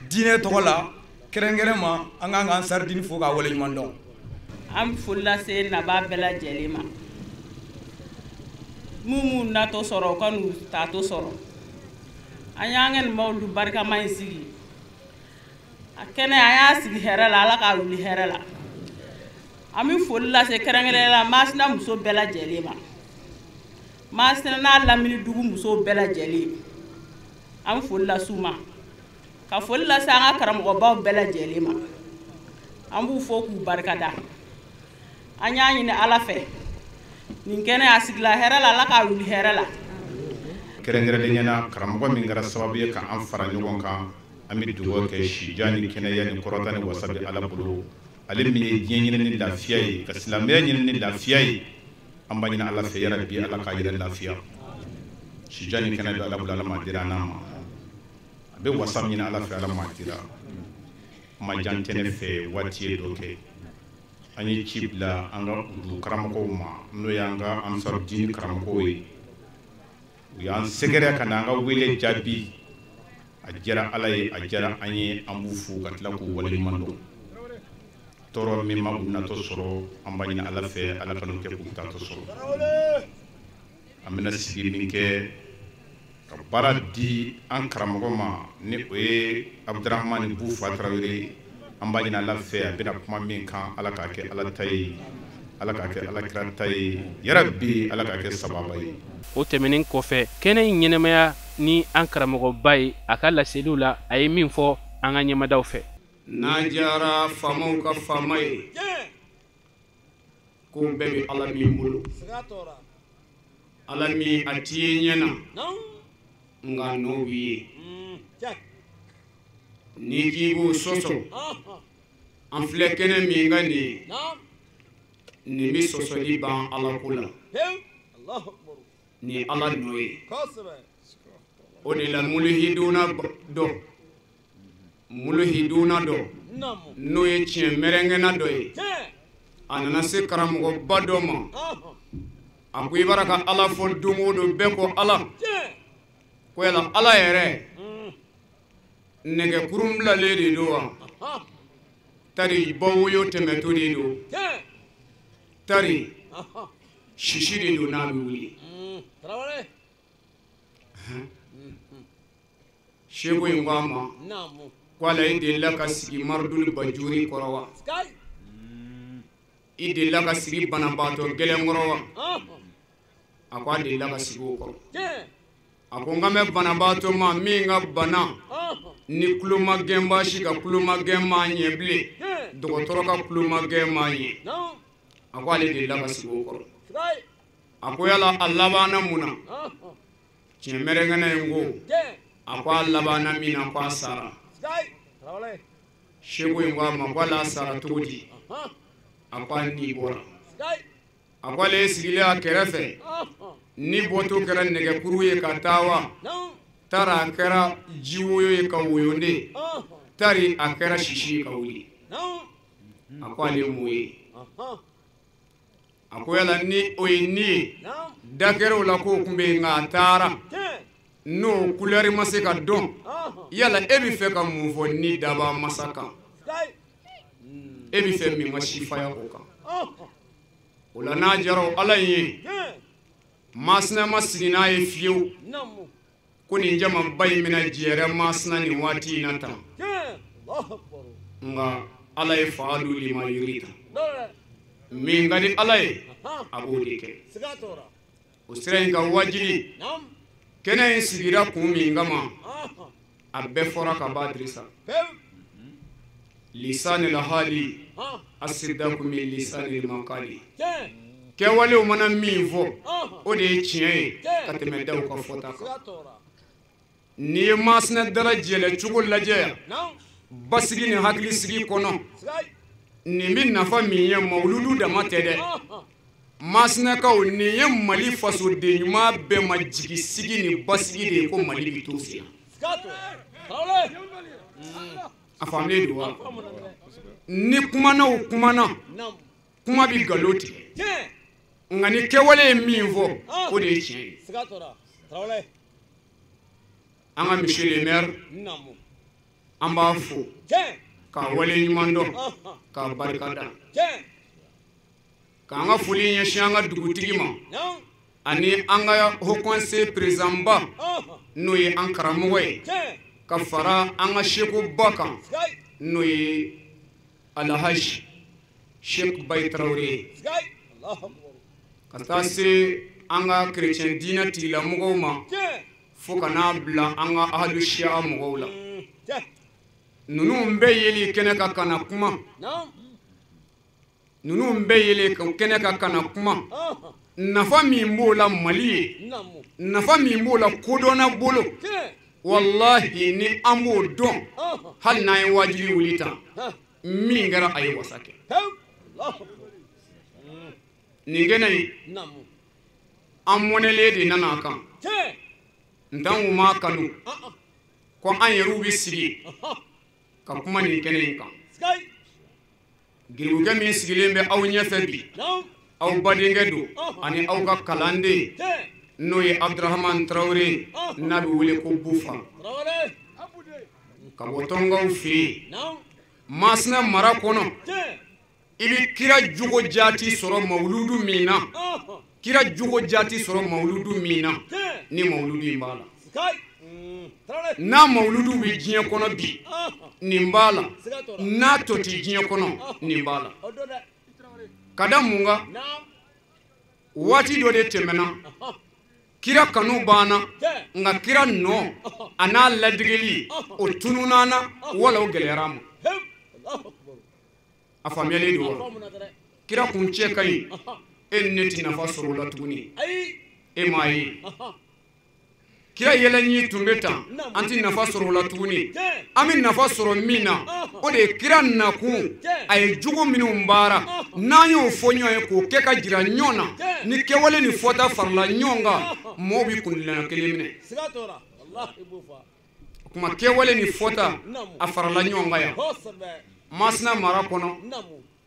diinɛ tɔgɔ la, kɛrɛnkɛrɛn ma, an kan k'an saridini fo k'a waleɲuman dɔn. An bɛ foli lase nabaa bɛɛ lajɛlen ma. Mun m'u natɔ sɔrɔ, u ka n'u taatɔ sɔrɔ. An y'an ka nin mawulu barikama in sigi. A kɛnɛ, an y'a sigi hɛrɛ la, Ala k'a wuli hɛrɛ la. An bɛ foli lase kɛrɛnkɛrɛnnenya la Masina muso bɛɛ lajɛlen ma. Masina n'a lamini dugu musow bɛɛ lajɛlen, an bɛ foli lase u ma. Ka foli lase an ka karamɔgɔbaw bɛɛ lajɛlen ma. An b'u fo k'u barikada. An y'a ɲini Ala fɛ nin kɛnɛ a sigila hɛrɛ la, Ala k'a wuli hɛrɛ la. Kɛrɛnkɛrɛnnenya la, karamɔgɔ min kɛra sababu ye k'an fara ɲɔgɔn kan, an bɛ dugawu kɛ sijan ni kɛnɛya ni kɔrɔta ni wasa bɛ Ala bolo. Ale min ye diɲɛ ɲini ni lafiya ye, ka silamɛya ɲini ni lafiya ye, an b'a ɲini Ala fɛ yarabi Ala k'a yɛrɛ lafiya. Sijan ni kɛnɛya bɛ Ala bolo, Ala m'a dira n'a ma. A bɛ wasa min ɲini Ala fɛ, Ala m'a dira. Kuma jan tɛ ne fɛ, waati ye dɔ kɛ. An ye ci bila an ka dugu karamɔgɔw ma, n'o y'an ka Ansarudini karamɔgɔw ye. U y'an sɛgɛrɛ ka na an ka wele jaabi. A diyara Ala ye, a diyara an ye, an b'u fo ka tila k'u waleɲuman dɔn. Tɔɔrɔ min ma u natɔ sɔrɔ, an b'a ɲini Ala fɛ, Ala ka n'u kɛ k'u tatɔ sɔrɔ. An bɛna sigi min kɛ Ka baara di an karamɔgɔ ma, ni o ye Abudurahamani Bufa Tarawele. An b'a ɲini Ala fɛ, a bɛna kuma min kan, Ala k'a kɛ Ala ta ye, Ala k'a kɛ Ala kira ta ye, yarabi Ala k'a kɛ sababa ye. O tɛmɛnen kɔfɛ, kɛnɛ in ɲɛnamaya ni an karamɔgɔba ye, a ka laseliw la, a ye min fɔ an ka ɲɛmadaw fɛ. N'an diyara faamaw ka faama ye, ko bɛɛ bɛ Ala min bolo, Ala min a t'i ye ɲɛ na, nka n'o b'i ye, n'i k'i b'o sɔsɔ, an filɛ kɛnɛ min kan nin ye, nin bɛ sɔsɔli ban Ala ko la, nin ye Ala nɔ ye. O de la mulhiduna dɔ n'o ye tiɲɛ mɛrɛngɛnna dɔ ye, a nana se karamɔgɔba dɔ ma, a ko i b'a ka Ala fɔ don o don, bɛɛ ko Ala, ko yala Ala yɛrɛ nɛgɛkurun bilalen de don wa, tari bɔwoyo tɛmɛtɔ de don, tari sisi de don n'a bɛ wuli. Seko in ko a ma ko ala, i delila ka sigi mariduli bajuri kɔrɔ wa, i delila ka sigi banabaatɔ gɛlɛn kɔrɔ wa? A ko a delila ka sigi o kɔrɔ. A ko n ka mɛn banabaatɔ ma min ka bana ni tulomagɛnbaasi ka tulomagɛn maa ɲɛ bilen, dɔgɔtɔrɔ ka tulomagɛn maa ɲɛ. A ko ale delila ka sigi o kɔrɔ. A ko yala a labanna mun na? Tiɲɛ mɛrɛngɛnɛ in ko a ko a labanna min na, ko a sara. Seko in ko a ma ko ala sara cogo di? A ko a ni bɔra. A ko ale sigilen a kɛrɛfɛ, ni bɔtɔ kɛra nɛgɛkuru ye ka taa wa, tari a kɛra jiwoyo ye ka woyonden, tari a kɛra sisi ye ka wuli. A ko ale m'o ye. A ko yala ni o ye ni ye, da kɛra o la k'o tun bɛ yen nka a taara, n'o kulɛri ma se ka dɔn, yala e bɛ fɛ ka mun fɔ ni daba masa kan? E bɛ fɛ min ka sifaya o kan? O la n'a diyara o Ala in ye, Masina ma sigi n'a ye fiyewu ko nin jamaba in bɛna jɛrɛ Masina nin waati in na tan, nka Ala ye faalu lima yurida, min ka di Ala ye a b'o de kɛ. O sira in ka wajuli kɛnɛ in sigira kun min kama, a bɛɛ fɔra ka ban Dirisa. Lisanil hali asidaku min lisanil makali, kɛwalew mana min fɔ o de ye tiɲɛ ye ka tɛmɛ daw ka fɔta kan. N'i ye Masina dara jɛlɛ cogo lajɛ yan, basigi ni hakilisigi kɔnɔ, nin bɛ nafa min ye mawuludu dama tɛ dɛ. Masinakaw, nin ye Mali fasoden ɲuman bɛɛ ma jigisigi ni basigi de ye ko Mali bɛ to sen na. A faamulen don wa? Ni kumana o kumana, kuma bɛ nkalon tigɛ, nka ni kɛwale ye min fɔ o de ye tiɲɛ ye. An ka monsieur le maire, an b'a fo k'a waleɲuman dɔn, k'a barika da, k'an ka foli ɲɛsin an ka dugutigi ma ani an ka haut conseil président ba n'o ye an karamɔgɔ ye, ka fara an ka sekuba kan n'o ye Alhaji Sheikh Bayi Tarawele ye, ka taa se an ka chrétien diinɛ tigilamɔgɔw ma, fo ka n'a bila an ka ahlu siya mɔgɔw la. Ninnu bɛɛ yeli kɛnɛ kan ka na kuma, ninnu bɛɛ yeli kɛnɛ kan ka na kuma, nafa min b'o la Mali ye, nafa min b'o la kodɔnna bolo, walahi ni an b'o dɔn, hali n'an ye wajibi wuli tan, min kɛra a ye wasa kɛ. Nin kɛnɛ in, an mɔnɛlen de nana a kan, n t'anw m'a kanu ko an yɛrɛw bɛ sigi ka kuma nin kɛnɛ in kan. Giribukɛ min sigilen bɛ aw ɲɛfɛ bi, aw badenkɛ don ani aw ka kalanden n'o ye Abudurahamani Tarawele, n'a bɛ wele ko Bufa, ka bɔ Tɔnkaw fɛ yen. Masina mara kɔnɔ, i bɛ kira jogo jaati sɔrɔ mawuludu min na, kira jogo jaati sɔrɔ mawuludu min na, ni mawuludu in b'a la. N'a mawuludu bɛ diɲɛ kɔnɔ bi, nin b'a la. N'a tɔ tɛ diɲɛ kɔnɔ, nin b'a la. Ka da mun kan? Waati dɔ de tɛmɛna, kira kanu banna, nka kira nɔ a n'a ladigeli o tununna na wala o gɛlɛyara a ma. A faamuyalen don wa? Kira kun cɛ ka ɲi, e ni ne tɛ nafa sɔrɔ o la tuguni. E m'a ye. Kira yɛlɛɲi tun bɛ tan, an tɛ nafa sɔrɔ o la tuguni. An bɛ nafa sɔrɔ min na, o de ye kira nakun, a ye jogo minnu baara, n'an y'o fɔ ɲɔgɔn ye k'o kɛ ka jira ɲɔgɔn na, ni kɛwale ni fɔta farala ɲɔgɔn kan, mɔgɔw bɛ kuntilenna kelen minɛ. O tuma kɛwale ni fɔta a farala ɲɔgɔn kan yan. Masina mara kɔnɔ,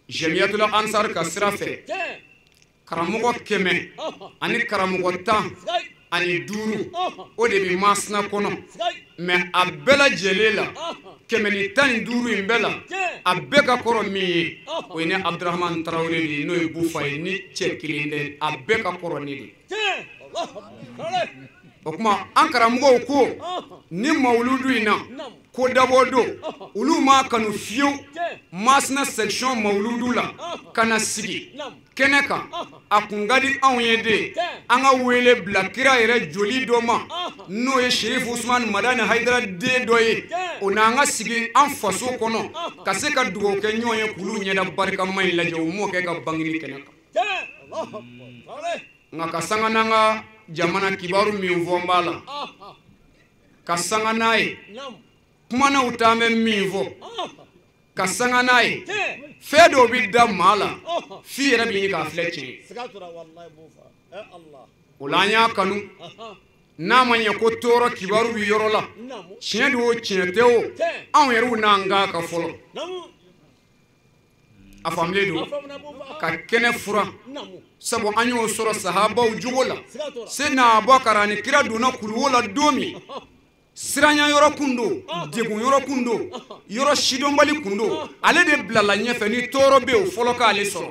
Jamiyatul Ansar ka sira fɛ, karamɔgɔ 100 ani karamɔgɔ 15 o de bɛ Masina kɔnɔ. Mais a bɛɛ lajɛlen la, 115 in bɛɛ la, a bɛɛ ka kɔrɔ min ye, o ye ne Abdurahmane Tarawele de ye, n'o ye Bufa ye, ni cɛ kelen tɛ, a bɛɛ ka kɔrɔ ne de. O tuma an karamɔgɔw ko ni mawuludu in na ko dabɔ don, olu m'a kanu fiyewu Masina section mawuludu la ka na sigi kɛnɛ kan. A kun ka di anw ye de an ka wele bila kira yɛrɛ joli dɔ ma, n'o ye Sherif Usman Madani Hayidara den dɔ ye, o n'an ka sigi an faso kɔnɔ ka se ka dugawu kɛ ɲɔgɔn ye k'olu ɲɛda barikama in lajɛ, o m'o kɛ ka bangeni kɛnɛ kan. Nka ka sanga n'an ka jamana kibaru min fɔ n b'a la, ka sanga n'a ye kumanaw t'an bɛ min fɔ, ka sanga n'a ye fɛn dɔw bɛ da maa la f'i yɛrɛ bɛ ɲini k'a filɛ tiɲɛ ye. O la an y'a kanu, n'a ma ɲɛ ko tɔɔrɔ kibaru bɛ yɔrɔ la, tiɲɛ don o tiɲɛ tɛ o, anw yɛrɛw n'an k'a kan fɔlɔ. A faamulen don ka kɛnɛ fura, sabu an y'o sɔrɔ sahabaw jogo la. Seyidina Abubakar ani kira donna kuluwo la don min, siranya yɔrɔ kun don, degun yɔrɔ kun don, yɔrɔ sidɔnbali kun don, ale de bilala ɲɛfɛ ni tɔɔrɔ bɛ yen o fɔlɔ k'ale sɔrɔ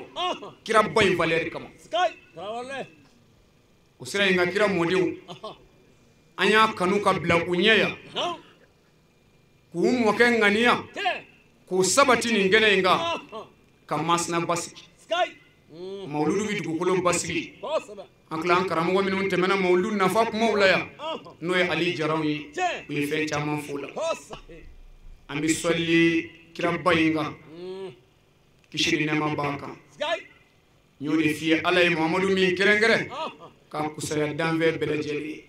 kiraba in valeur kama. O sira in ka kira mɔdenw, an y'a kanu ka bila u ɲɛ yan, k'u mɔkɛ ŋaniya k'u sabati nin kɛnɛ in kan, ka Masina basigi. Mawuludu bɛ dugukolo basigi. An tila an karamɔgɔ minnu tɛmɛna mawuludu nafa kumaw la yan, n'o ye Ali Jaraw ye, u ye fɛn caman f'o la. An bɛ sɔli kiraba in kan, kisi ni nɛɛma b'a kan. N y'o de f'i ye, Ala ye Muhamadu min kɛrɛnkɛrɛn k'a kusaya danfɛn bɛɛ lajɛlen ye,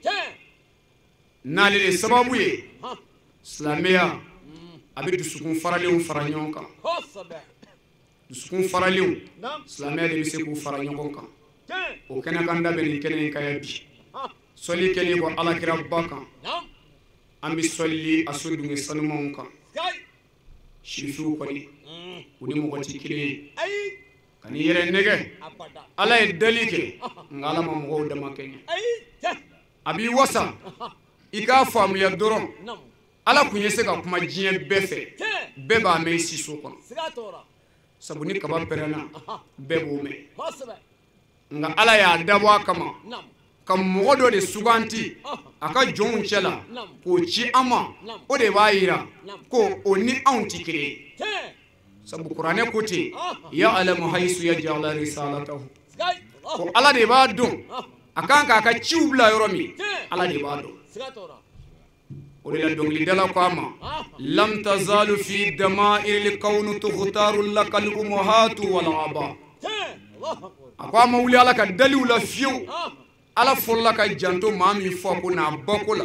n'ale de sababu ye silamɛya a bɛ dusukun faralenw fara ɲɔgɔn kan. Dusukun faralenw, silamɛya de bɛ se k'u fara ɲɔgɔn kan. O kɛnɛ kan da bɛ nin kɛnɛ in kan yan bi. Sɔli kɛlen kɔ alakiraba kan, an bɛ sɔli a sodunke sanumanw kan. Sirifiw kɔni, u ni mɔgɔ tɛ kelen ye. Ka n'i yɛrɛ nɛgɛ, Ala ye dali kɛ, nka Ala ma mɔgɔw dama kɛɲɛ. A b'i wasa, i k'a faamuya dɔrɔn, Ala kun ye se ka kuma diɲɛ bɛɛ fɛ, bɛɛ b'a mɛn i si so kɔnɔ. Sabu ni kaba pɛrɛnna, bɛɛ b'o mɛn. Nka Ala y'a dabɔ a kama ka mɔgɔ dɔ de suganti a ka jɔnw cɛ la k'o ci an ma, o de b'a yira ko o ni anw tɛ kelen ye. Sabu kuranɛ ko ten, ya'lamu hayisu yaj'alu risalatahu, ko Ala de b'a dɔn a kan k'a ka ciw bila yɔrɔ min, Ala de b'a dɔn. O de la dɔnkilidala ko a ma, lam tazalu fi dama'iril kawnu tukhtaru lakal umahatu wal aba. A ko a ma wuli Ala ka daliw la fiyewu. Ala fɔlɔla ka janto maa min fɔ ko n'a bako la,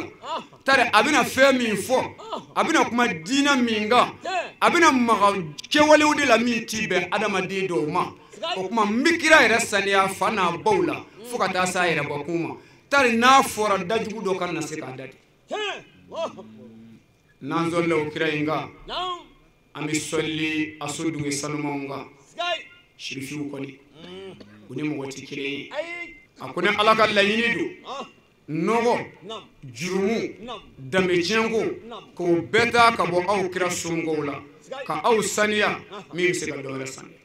tari a bɛna fɛn min fɔ, a bɛna kuma diinɛ min kan, a bɛna maga kɛwalew de la min ti bɛn adamaden dɔw ma. O tuma n bɛ kira yɛrɛ saniya fa n'a baw la fo ka taa s'a yɛrɛbakun ma. Tari n'a fɔra dajugu dɔ kana se k'a da de. N'an sɔlila o kira in kan, an bɛ sɔli a sodunke sanumanw kan. Sirifiw kɔni, u ni mɔgɔ tɛ kelen ye. A ko ni Ala ka laɲini don, nɔgɔ, jurumu, danbetiɲɛko, k'o bɛɛ ta ka bɔ aw kira somɔgɔw la, ka aw saniya min bɛ se ka dɔ wɛrɛ saniya.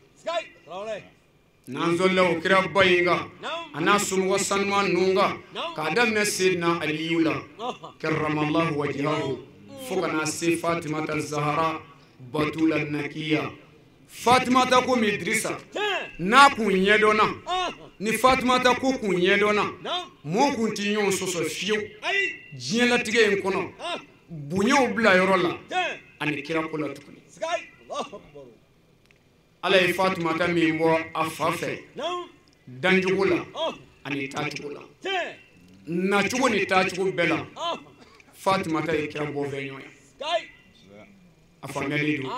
N'an zɔlila o kiraba in kan a n'a somɔgɔ sanuman ninnu kan k'a daminɛ Seydina Aliyu la karamallahu wajihahu fo ka na se Fatimata Zahara Batula Nakiya. Fatimata ko min Dirisa n'a kun ɲɛdɔnna ni Fatimata ko kun ɲɛdɔnna mɔɔ kun ti ɲɔgɔn sɔsɔ fiyewu diɲɛlatigɛ in kɔnɔ bonyaw bila yɔrɔ la ani kira ko la tuguni. Ala ye Fatumata min bɔ a fa fɛ dancogo la ani taacogo la nacogo ni taacogo bɛɛ la Fatumata ye kira bɔ fɛn ɲɔgɔn ye. A faamuyali don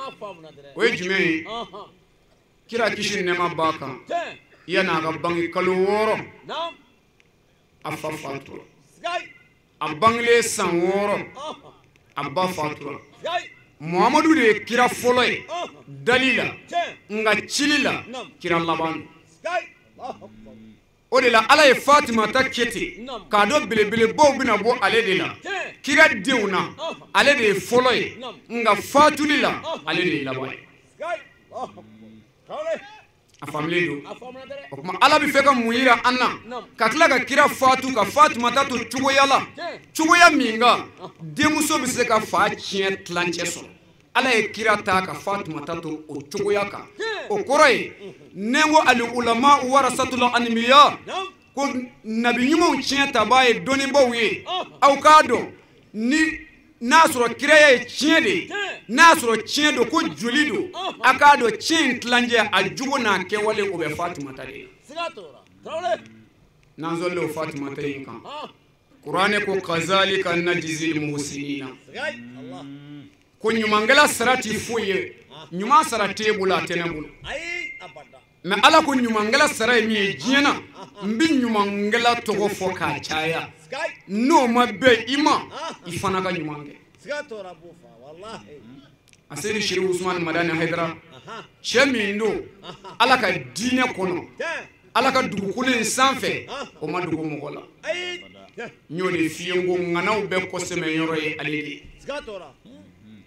o ye jumɛn ye? Kira kisi nɛɛma b'a kan yanni a ka bange kalo 6 a fa fatura, a bangelen san 6 a ba fatura. Muhamadu de ye kira fɔlɔ ye dali la nka cili la kira laban don. O de la Ala ye Fatumata kɛ ten k'a dɔn belebelebaw bɛna bɔ ale de la kira denw na ale de ye fɔlɔ ye nka fatuli la ale de ye laban ye. A faamulen don. O tuma Ala bɛ fɛ ka mun yira an na ka tila ka kira fatu ka Fatumata to cogoya la cogoya min kan denmuso bɛ se ka fa tiɲɛ tilancɛ sɔrɔ. Ala ye kira ta ka Fatumata to o cogoya kan. O kɔrɔ ye ne ko al ulama warasatul anbiya ko nabi ɲumanw tiɲɛ tabaa ye dɔnnibaaw ye. Aw k'a dɔn ni n'a sɔrɔ kiraya ye tiɲɛ de ye, n'a sɔrɔ tiɲɛ don ko joli don, a k'a dɔn tiɲɛ in tilancɛ a jogo n'a kɛwale o bɛ Fatumata de la. N'an sɔnna o Fatumata in kan, Kuranɛ ko kazalika najzil muhsinina ko ɲumankɛla sara ti foyi ye, ɲuman sara t'e bolo a tɛ ne bolo. Mɛ Ala ko ɲumankɛla sara ye min ye diɲɛ na, n bɛ ɲumankɛla tɔgɔ fɔ k'a caya, n'o ma bɛn i ma i fana ka ɲuman kɛ. A seri Seri Usumani Madani Hayidara cɛ min don Ala ka diinɛ kɔnɔ Ala ka dugukolo in sanfɛ o ma dogo mɔgɔ la. N y'o de f'i ye n ko ŋanaw bɛɛ kɔsɛmɛ yɔrɔ ye ale de ye.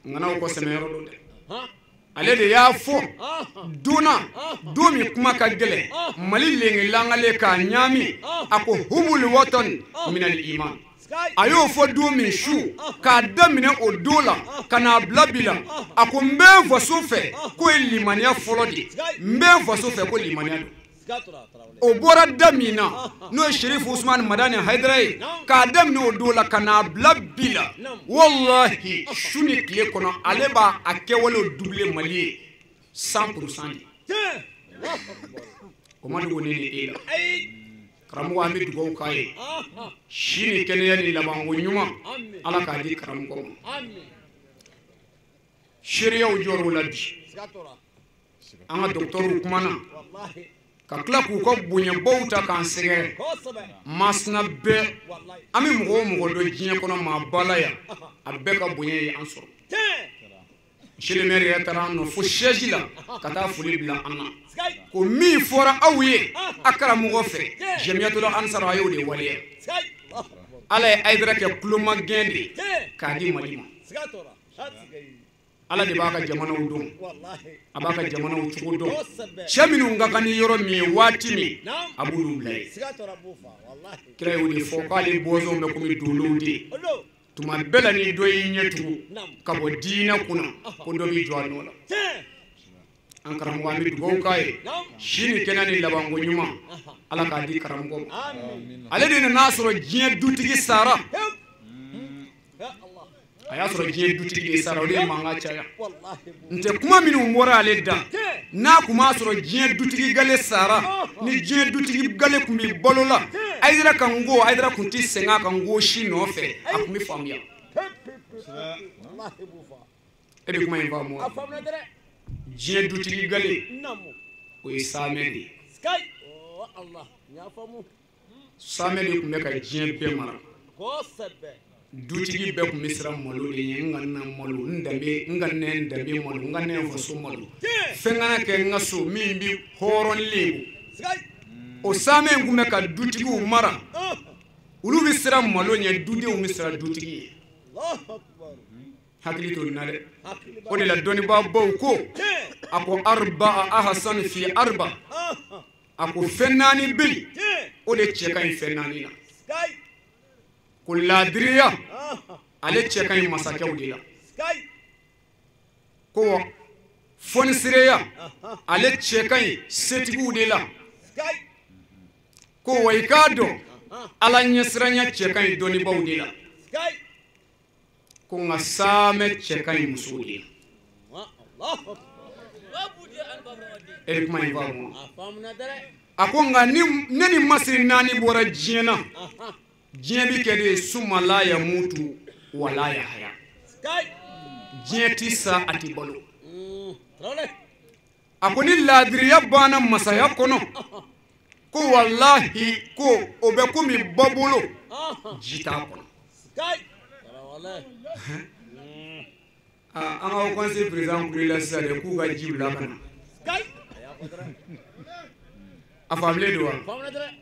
Ŋanaw kɔsɛmɛ yɔrɔ don dɛ. Ale de y'a fɔ donna don min kuma ka gɛlɛn Mali lenge langale k'a ɲaami a ko hubul watan minal iman. A y'o fɔ don min su k'a daminɛ o don la ka n'a bila bi la a ko n bɛ n faso fɛ k'o ye limaniya fɔlɔ de ye, n bɛ n faso fɛ ko limaniya don. O bɔra da min na n'o ye Serifu Usumani Madani Hayidara ye k'a daminɛ o don la ka n'a bila bi la walahi su ni tile kɔnɔ ale b'a a kɛwalew doubler Mali ye 100% de. O ma dogo ne ni e la. Karamɔgɔ an bɛ dugawu k'a ye si ni kɛnɛya ni labanko ɲuman Ala k'a di karamɔgɔ ma. Seereyaw jɔr'o la bi an ka dɔgɔtɔrɔw kumana ka tila k'u ka bonyabaw ta k'an sɛgɛrɛ masina bɛɛ an bɛ mɔgɔ o mɔgɔ dɔn diɲɛ kɔnɔ maa ba la yan a bɛɛ ka bonya ye an sɔrɔ. Monsieur le maire yɛrɛ taara an nɔ fo siège la ka taa foli bila an na ko min fɔra aw ye a karamɔgɔ fɛ Jamiyatul Ansar a y'o de waleya. Ala ye Hayidara kɛ kulomagɛn de ye k'a di Mali ma. Ala de b'a ka jamanaw dɔn, a b'a ka jamanaw cogo dɔn. Cɛ minnu ka kan ni yɔrɔ min ye waati min a b'olu bila yen. Kira y'o de fɔ k'ale bɔnsɔnw bɛ komi dolow de. Tuma bɛɛ la ni dɔ y'i ɲɛ tugu ka bɔ diinɛ kunna ko dɔ b'i jɔ a nɔ la. An karamɔgɔ an bɛ dugawu k'a ye si ni kɛnɛ ni labanko ɲuman Ala k'a di karamɔgɔ ma. Ale de nan'a sɔrɔ diɲɛ dutigi sara. A y'a sɔrɔ diɲɛ dutigi de sara o de ye mankan caya. N tɛ kuma minnu bɔra ale da n'a kun m'a sɔrɔ diɲɛ dutigi gale sara ni diɲɛ dutigi gale kun bɛ balo la Hayidara ka n ko Hayidara kun tɛ sɛgɛn a ka n ko si nɔfɛ a kun bɛ faamuya. E bɛ kuma in faamu wa? Diɲɛ dutigi gale o ye saamɛ de ye. Saamɛ de tun bɛ ka diɲɛ bɛɛ mara. Dutigi bɛɛ tun bɛ siran malo de ɲɛ, n ka na malo, n danbe, n ka nɛ n danbe malo, n ka nɛ n faso malo. Fɛn kana kɛ n ka so min bɛ hɔrɔn lebu. O saamɛ in tun bɛ ka dutigiw mara. Olu bɛ siran malo ɲɛ, dudenw bɛ siran dutigi ye. Hakili to nin na dɛ. O de la dɔnnibaabaw ko a ko arba ahasan fi arba. A ko fɛn naani bɛ yen, o de cɛ ka ɲi fɛn naani na. Ko laadiriya, ale cɛ ka ɲi masakɛw de la. Ko fɔnisireya, ale cɛ ka ɲi setigiw de la. Ko wa i k'a dɔn ala ɲɛsiranya cɛ ka ɲi dɔnnibaw de la. Ko nka saamɛ cɛ ka ɲi musow de la. E bɛ kuma in faamu wa? A ko nka ni ne ni masiri naani bɔra diɲɛ na, diɲɛ bi kɛ de suma la ya mutu wala ya haya. Diɲɛ ti sa, a ti balo. A ko ni laadiriya banna masaya kɔnɔ, ko walahi ko o bɛ komi babolo ji t'a kɔnɔ. An ka conseil président kulela sisan dɛ, k'u ka ji bila ka na. A faamulen don wa?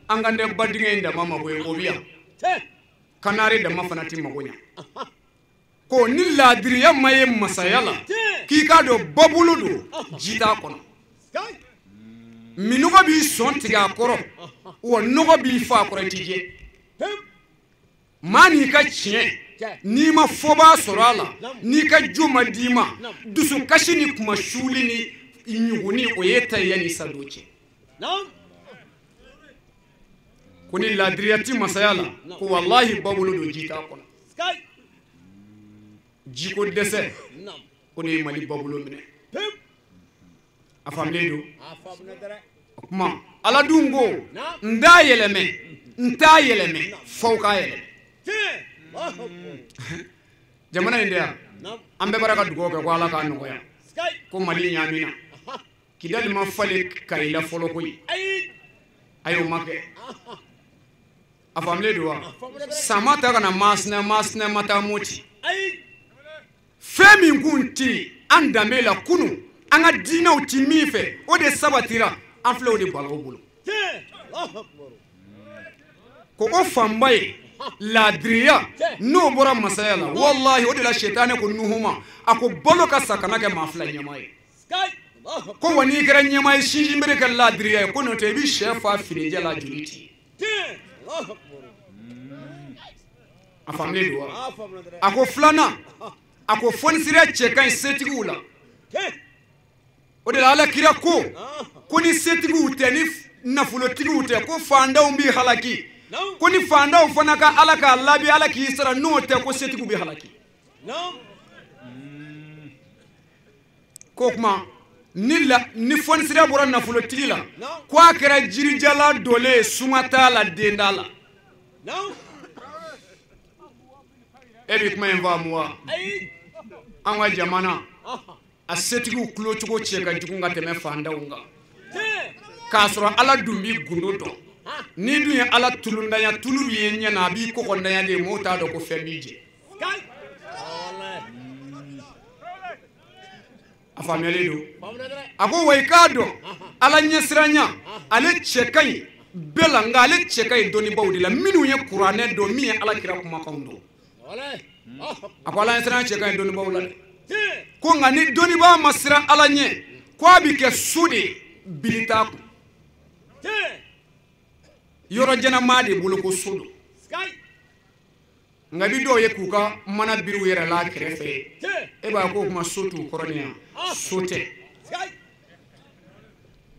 An kan tɛ ba dingɛ in dama ma koyi, o bɛ yan. Kanare dama fana tɛ mago ɲa. Ko ni laadiriya ma ye masaya la, k'i k'a dɔn babolo don, ji t'a kɔnɔ. Minɔgɔ b'i sɔn tigɛ a kɔrɔ, wa nɔgɔ b'i fa a kɔrɔ, i t'i jɛ. Maa n'i ka tiɲɛ, n'i ma fɔbaa sɔrɔ a la, n'i ka jo ma d'i ma, dusukasi ni kuma suuli ni ɲuguni, o y'e ta ye yanni i sa don cɛ. Ko ni laadiriya ti masaya la, ko walahi babolo don, ji t'a kɔnɔ. Jiko dɛsɛ, o de ye Mali babolo minɛ. A faamulen don. O kuma ala dun ko n t'a yɛlɛmɛ, n t'a yɛlɛmɛ, f'aw k'a yɛlɛmɛ. Jamana in de yan, an bɛɛ bara ka dugawu kɛ ko ala k'a nɔgɔya. Ko Mali ɲaamina. Kidali ma falen Kayi la fɔlɔ koyi. Ayi, o ma kɛ. A faamulen don wa? Sama ta ka na Masina, Masina ma taa Moti. Fɛn min kun tɛ an danbe la kunun, an ka diinɛw ti min fɛ, o de sabatira, an filɛ o de balawu bolo. Ko o fanba ye laadiriya, n'o bɔra masaya la, walahi o de la sɛtanɛ ko Nuhu ma, a ko balo ka sa kana kɛ maa fila ɲɛmaa ye. Ko wa n'i kɛra ɲɛmaa ye, sinsinbere kɛ laadiriya ye, ko n'o tɛ i bɛ sɛ fa finijɛ la, joli ti. A faamulen don wa? A ko filanan, a ko fɔnisiriya cɛ ka ɲi setigiw la. O de la ala kira ko ko ni setigiw tɛ, ni nafolotigiw tɛ, ko fandanw b'i halaki. Ko ni fandanw fana ka ala k'a labi, ala k'i sara, n'o tɛ ko setigiw b'i halaki. Ko kuma ni fɔnisiriya bɔra nafolotigi la, ko a kɛra jirijala dolen ye, suma t'a la, den t'a la. E bɛ kuma in faamu wa? An ka jamana a setigiw tulo cogo cɛ ka jugu ka tɛmɛ fandanw kan. K'a sɔrɔ ala dun b'i gundo dɔn. N'i dun ye ala tulundanya, tulu b'i ye ɲɛ na, a b'i kɔkɔndanya de, mɔgɔw t'a dɔn ko fɛn b'i jɛ. A faamuyalen don. A ko wa i k'a dɔn ala ɲɛsiranya, ale cɛ ka ɲi bɛɛ la, nka ale cɛ ka ɲi dɔnnibaw de la, minnu ye kuranɛ dɔn, min ye ala kira kumakanw dɔn. A ko ala ɲɛsiranya cɛ ka ɲi dɔnnibaw la dɛ. Ko nka ni dɔnnibaa ma siran ala ɲɛ, ko a bɛ kɛ so de ye, bili t'a kun. Yɔrɔ jɛnɛmaa de bolo ko so don. Nka bi dɔw ye k'u ka mana biri u yɛrɛ la kɛrɛfɛ, e b'a ko o kuma so t'u kɔrɔ nin yan, so tɛ.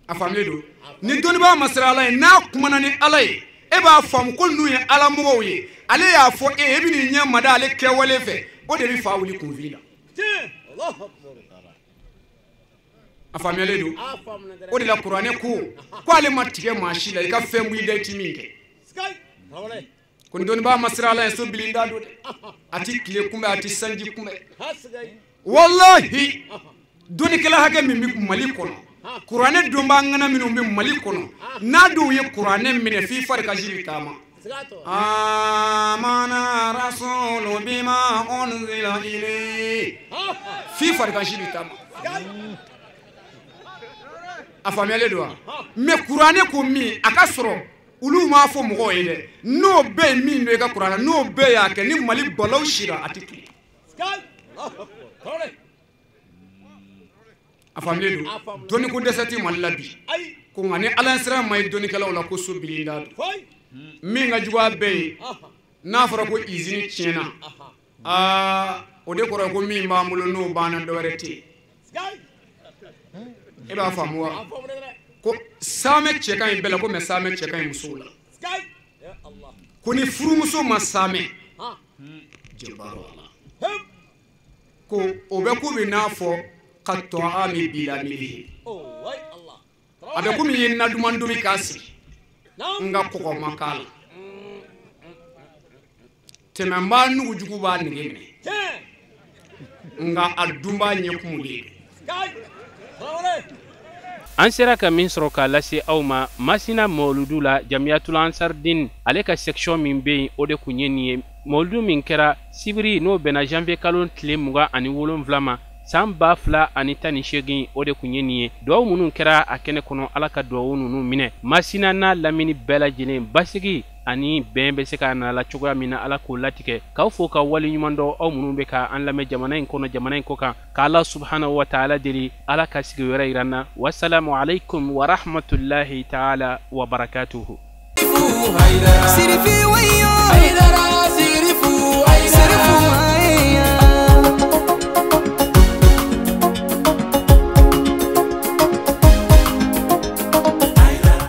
A faamulen don. Ni dɔnnibaa ma siran ala ye, n'a kumana ni ala ye, e b'a faamu ko ninnu ye ala mɔgɔw ye. Ale y'a fɔ e ye, e bɛ n'i ɲɛ mada ale kɛwale fɛ, o de bɛ fa wuli kunfin la. A faamuyalen don. O de la kuranɛ ko ko ale ma tigɛ maa si la, i ka fɛn b'i da i ti min kɛ. Ko ni dɔnnibaa ma siran ala ye, so bilinda don dɛ. A ti tile kunbɛn, a ti sanji kunbɛn. Walahi dɔnnikɛla hakɛ min bɛ Mali kɔnɔ, kuranɛ donbaa ŋana minnu bɛ Mali kɔnɔ, n'a dɔw ye kuranɛ minɛ f'i farikasi bɛ taama. Amana rasulu bima unzila ilayhi, f'i farikasi bɛ taama. A faamuyalen don wa? Mɛ kuranɛ ko min a ka sɔrɔ olu m'a fɔ mɔgɔw ye dɛ, n'o bɛɛ ye min don i ka kuranɛ, n'o bɛɛ y'a kɛ, ni Mali balawu sira a tɛ tile. A faamuyalen don. Dɔnniko dɛsɛ tɛ Mali la bi. Ko nka ni ala sira ma ye dɔnnikɛlaw la ko so bilinda don min ka jugu a bɛɛ ye n'a fɔra ko izini tiɲɛna aa o de kɔrɔ ye ko min b'an bolo n'o banna dɔwɛrɛ tɛ yen e b'a faamu wa ko saamɛ cɛ ka ɲi bɛɛ la ko mɛ saamɛ cɛ ka ɲi musow la ko ni furumuso ma saamɛ jɛbaara la ko o bɛ komi n'a fɔ ka tɔami bila milihi a bɛ komi i ye na duman tobi k'a sigi n ka kɔgɔ ma k'a la tɛmɛnbaa nugujugu b'a nege minɛ nka a dunbaa ɲɛ kumulen don. An sera ka min sɔrɔ k'a lase aw ma Masina Mawuludu la, Jamiyatul Ansardin ale ka section min bɛ yen, o de kun ye nin ye. Mawuludu min kɛra sibiri, n'o bɛnna janvier kalo tile 27 ma san 2018, o de kun ye nin ye. Duwawu minnu kɛra a kɛnɛ kɔnɔ, Ala ka duwawu ninnu minɛ. Masina n'a lamini bɛɛ lajɛlen, basigi ani bɛn bɛ se ka na la cogoya min na, Ala k'o latigɛ. K'aw fo ka wale ɲuman dɔn, aw minnu bɛ ka an lamɛn jamana in kɔnɔ, jamana in kɔ kan, k'Ala subhanahu wa taala deli, Ala ka sigi wɛrɛ yira n na. Wasalamu alaikum wa rahmatulahi taala wa barakatuhu. Sirifi wayo.